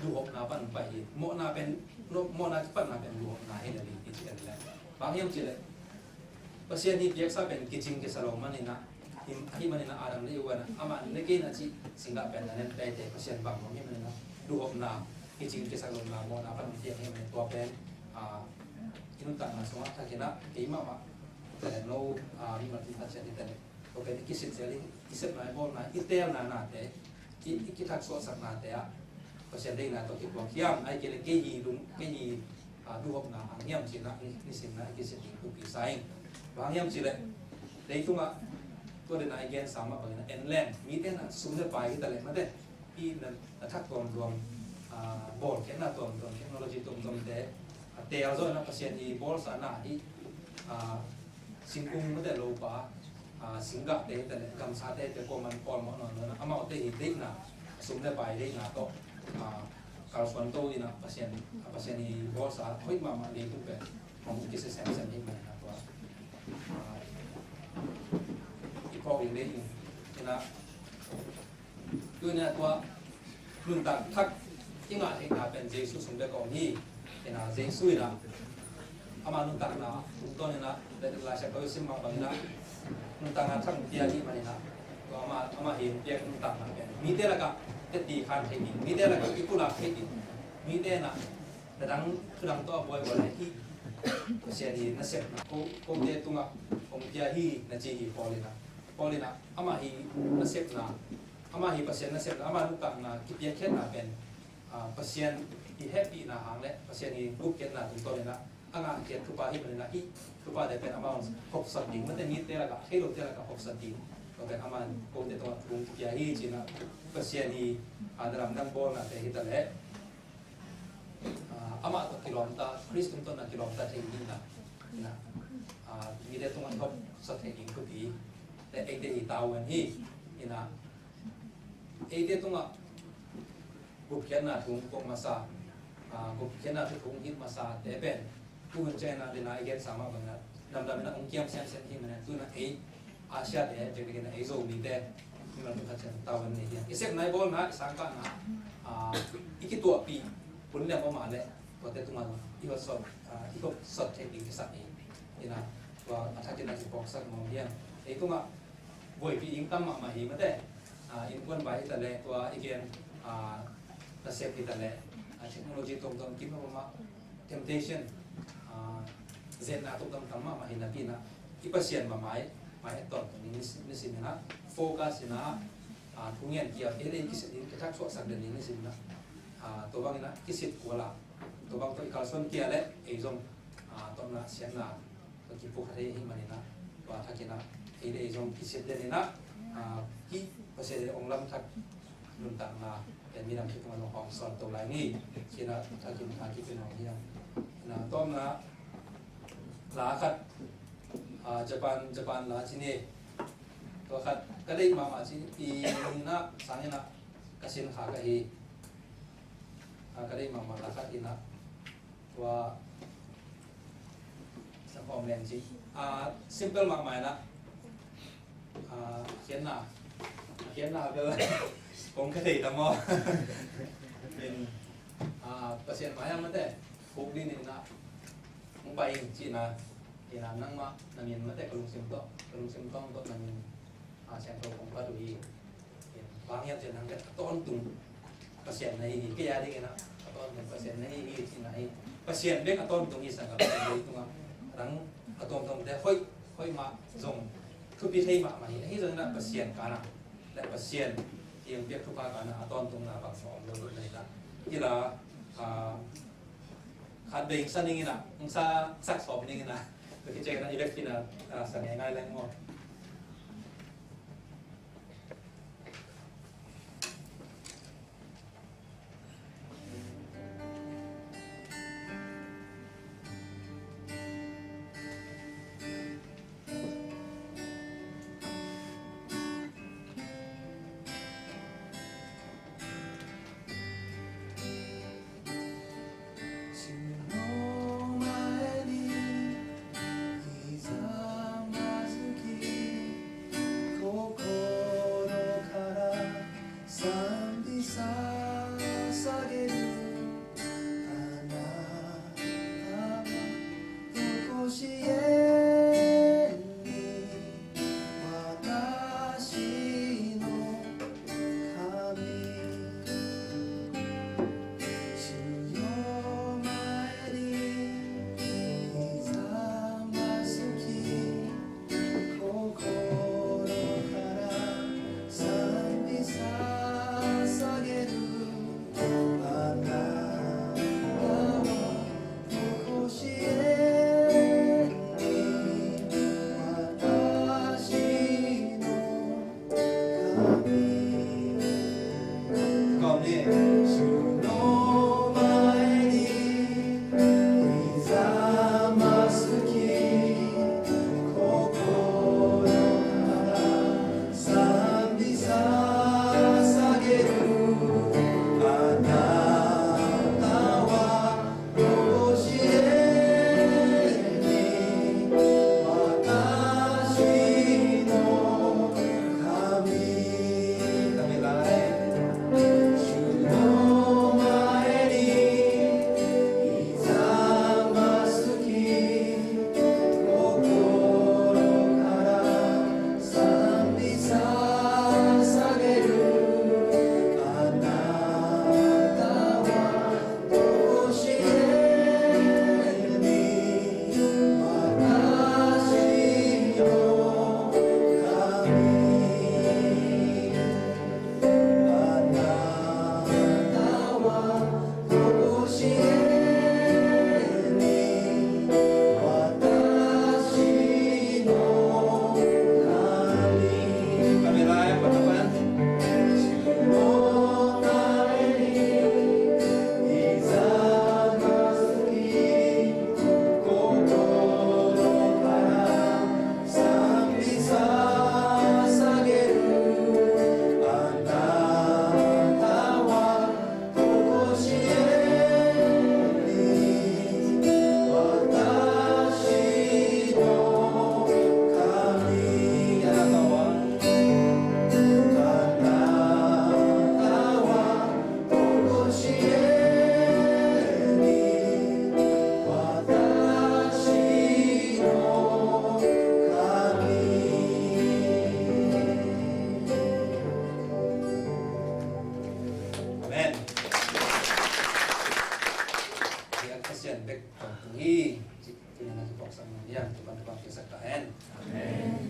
luhopna pan pai hi. Mawhna pen, mawhna kipatna pen luhopna hi le hi, i ci en le. Bang hiam cih leh, Pasian i piaksa pen kicing kisa lo man in ah, hi, ahi man in ah Adam le Eva in ah, amah ne kei in ah cih singgah pen a nen teitei, Pasian bang lo hi man in ah, luhopna, kicing kisa lona mawhna pan piak hi man in ah, tua pen, ah, i nuntakna sungah thak in ah, kei mahmah, te no, ah, mimal khat ciat i te le. Tua pen i kisit zel, i sepna, i bawlna, i teelna nate, i, i kithaksuahsaknate ah Pasian deihna tawh kituak hiam, ahih kei leh kei hi lung, kei hi, ah, luhopna hang hiam cih in ah, ni, nisim in ah i kisit ding thupi sa ing. Bang hang hiam cih leh, leitungah tua den a i gensa mah bangin ah, en leng, mite in ah sum le pai hi ta leh mate, i na, na thak tuamtuam, ah, bawlkhiatna tuamtuam, technology tuamtuamte, ah, teel zawh in ah Pasian i bawlsa na hi, ah, singkung mate lopa, ah, singgahte hi ta leh, gamsate hi ta leh, kuaman pawl mawh nawn lo in ah, amaute hi deihna, sum le pai deihna tawh, ah, kalsuan to in ah, Pasian, ah, Pasian i bawlsa hoih mahmah leitung pen hong kisia semsem hi mah in ah tua, ah, i phawk ding deih ing. In ah, tu in ah tua nuntak thak i ngah theihna pen Jesu sung bek a om hi. In ah Jesu in ah ama nuntakna tungtawn in ah, Lai Siangtho i sim mah bangin ah, nuntakna thak hong pia ahih manin ah, tua ama, ama hong piak nuntakna pen mite lakah i teci khan theih ding, mite lakah i pulak theih ding, mite in ah na dang, thu dang tawh a buai buai leh hih Pasian i nasepna ko, kote tungah hong pia hi na ci hi Paul in ah. Paul in ah, amah i nasepna, amah i Pasian nasepna, ama nuntakna kipiakkhiatna pen, ah, Pasian i hehpihna hang le Pasian i gupkhiatna tungtawn in ah a ngahkhiat thupha ahih manin ah, hih thuphate pen amah hong hopsat ding, mate, mite lakah, thei lote lakah hopsat ding, tua pen amah kote tungah thu hong kipia hi ci in ah, Pasian i, ah, na lamdang bawlnate hi ta leh, ah, amah tawh kilawmta, Khrist tungtawn a kilawmta thei ding in ah, in ah, ah, mite tungah hopsat thei ding thupi, le eite i tavuan hi. In ah, eite tungah gupkhiatna thu hong tuak masa, ah, gupkhiatna thu hong hilh masate pen, tu hun ciang in ah, den a i gensa mah bangin ah, lamdang in ah hong kiam semsem hi mah in ah, tu in ah ei, Asia te, bekbek in ah ei Zomite, mimal khat ciat tavuan nei hi. I sepna, i bawlna, i sangkahna, ah, i kituahpih hun lem om a leh, tuate tungah i hopsot, ah, i hopsot theih ding kisam hi. In ah, tua a thak in ah kiphawksak nuam hi hang. Ei tungah buaipih ding tam mahmah hi mate. Ah, innkuan bai hi ta leh, tua i gen, ah, nasep hi ta leh, ah, technology tuamtuam kim a om a, temptation, ah, zetna tuamtuam tam mahmah hi napi in ah, i Pasian mah mai, mai et tawntung ding, ni, nisim in ah focus in ah, ah, thu ngen kiam, ei le ei kisit ding, kithaksuahsak den ding nisim in ah, ah, tua bangin ah kisit kul a, tua bang tawh i kalsuan kei leh ei zong, ah, tawpna siatna tawh kipukha thei ahih manin ah, tua thak in ah ei le ei zong kisit den in ah, ah, hih Pasian in hong lamthak nuntakna pen minam khempeuh tungah hong hawmsawn to lai ni. Ci in ah thak in ah kipia nuam hi hang. In ah tawpna la khat, ah, Japan, Japan la ci ni. Tua khat ka deih mahmah ci, i ni in ah sang in ah ka sin kha ka hi. Ah, ka deih mahmah la khat in ah, tua, sa khawm leng ci. Ah, simple mahmah in ah, ah, khiatna, khiatna bel kong ka thei ta maw? In, ah, Pasian mai ah mate, khuk din in ah hong pai ing ci in ah, in ah nangmah na min mate, ka lungsim tawh, ka lungsim tawh, tawh na min, ah, Siangtho kong phat uh hi. Bang hiam cih leh nang pen a tawntung Pasian na hi hi, kei a dingin ah a tawntung Pasian na hi hi, cihna hi. Pasian bek a tawntung hi sang a, Pasian leitungah nang a tuamtuamte hoih, hoih mah zong thupi thei mahmah hi. Ahi zongin ah Pasian kanah le Pasian i hong piak thupha kanah a tawntungna bang zong om lo ding hi. Hi la, ah, khat vei sa ning in ah, sa, sak sawm ning in ah, tua khit ciangin ah i vekpi in ah, ah, sa ngeingai leng maw. Pasian bek tawh tung hi. Cih tuni na thuphawksak nuam hi hang, tu pan thuphawk piaksak ta hen. Amen.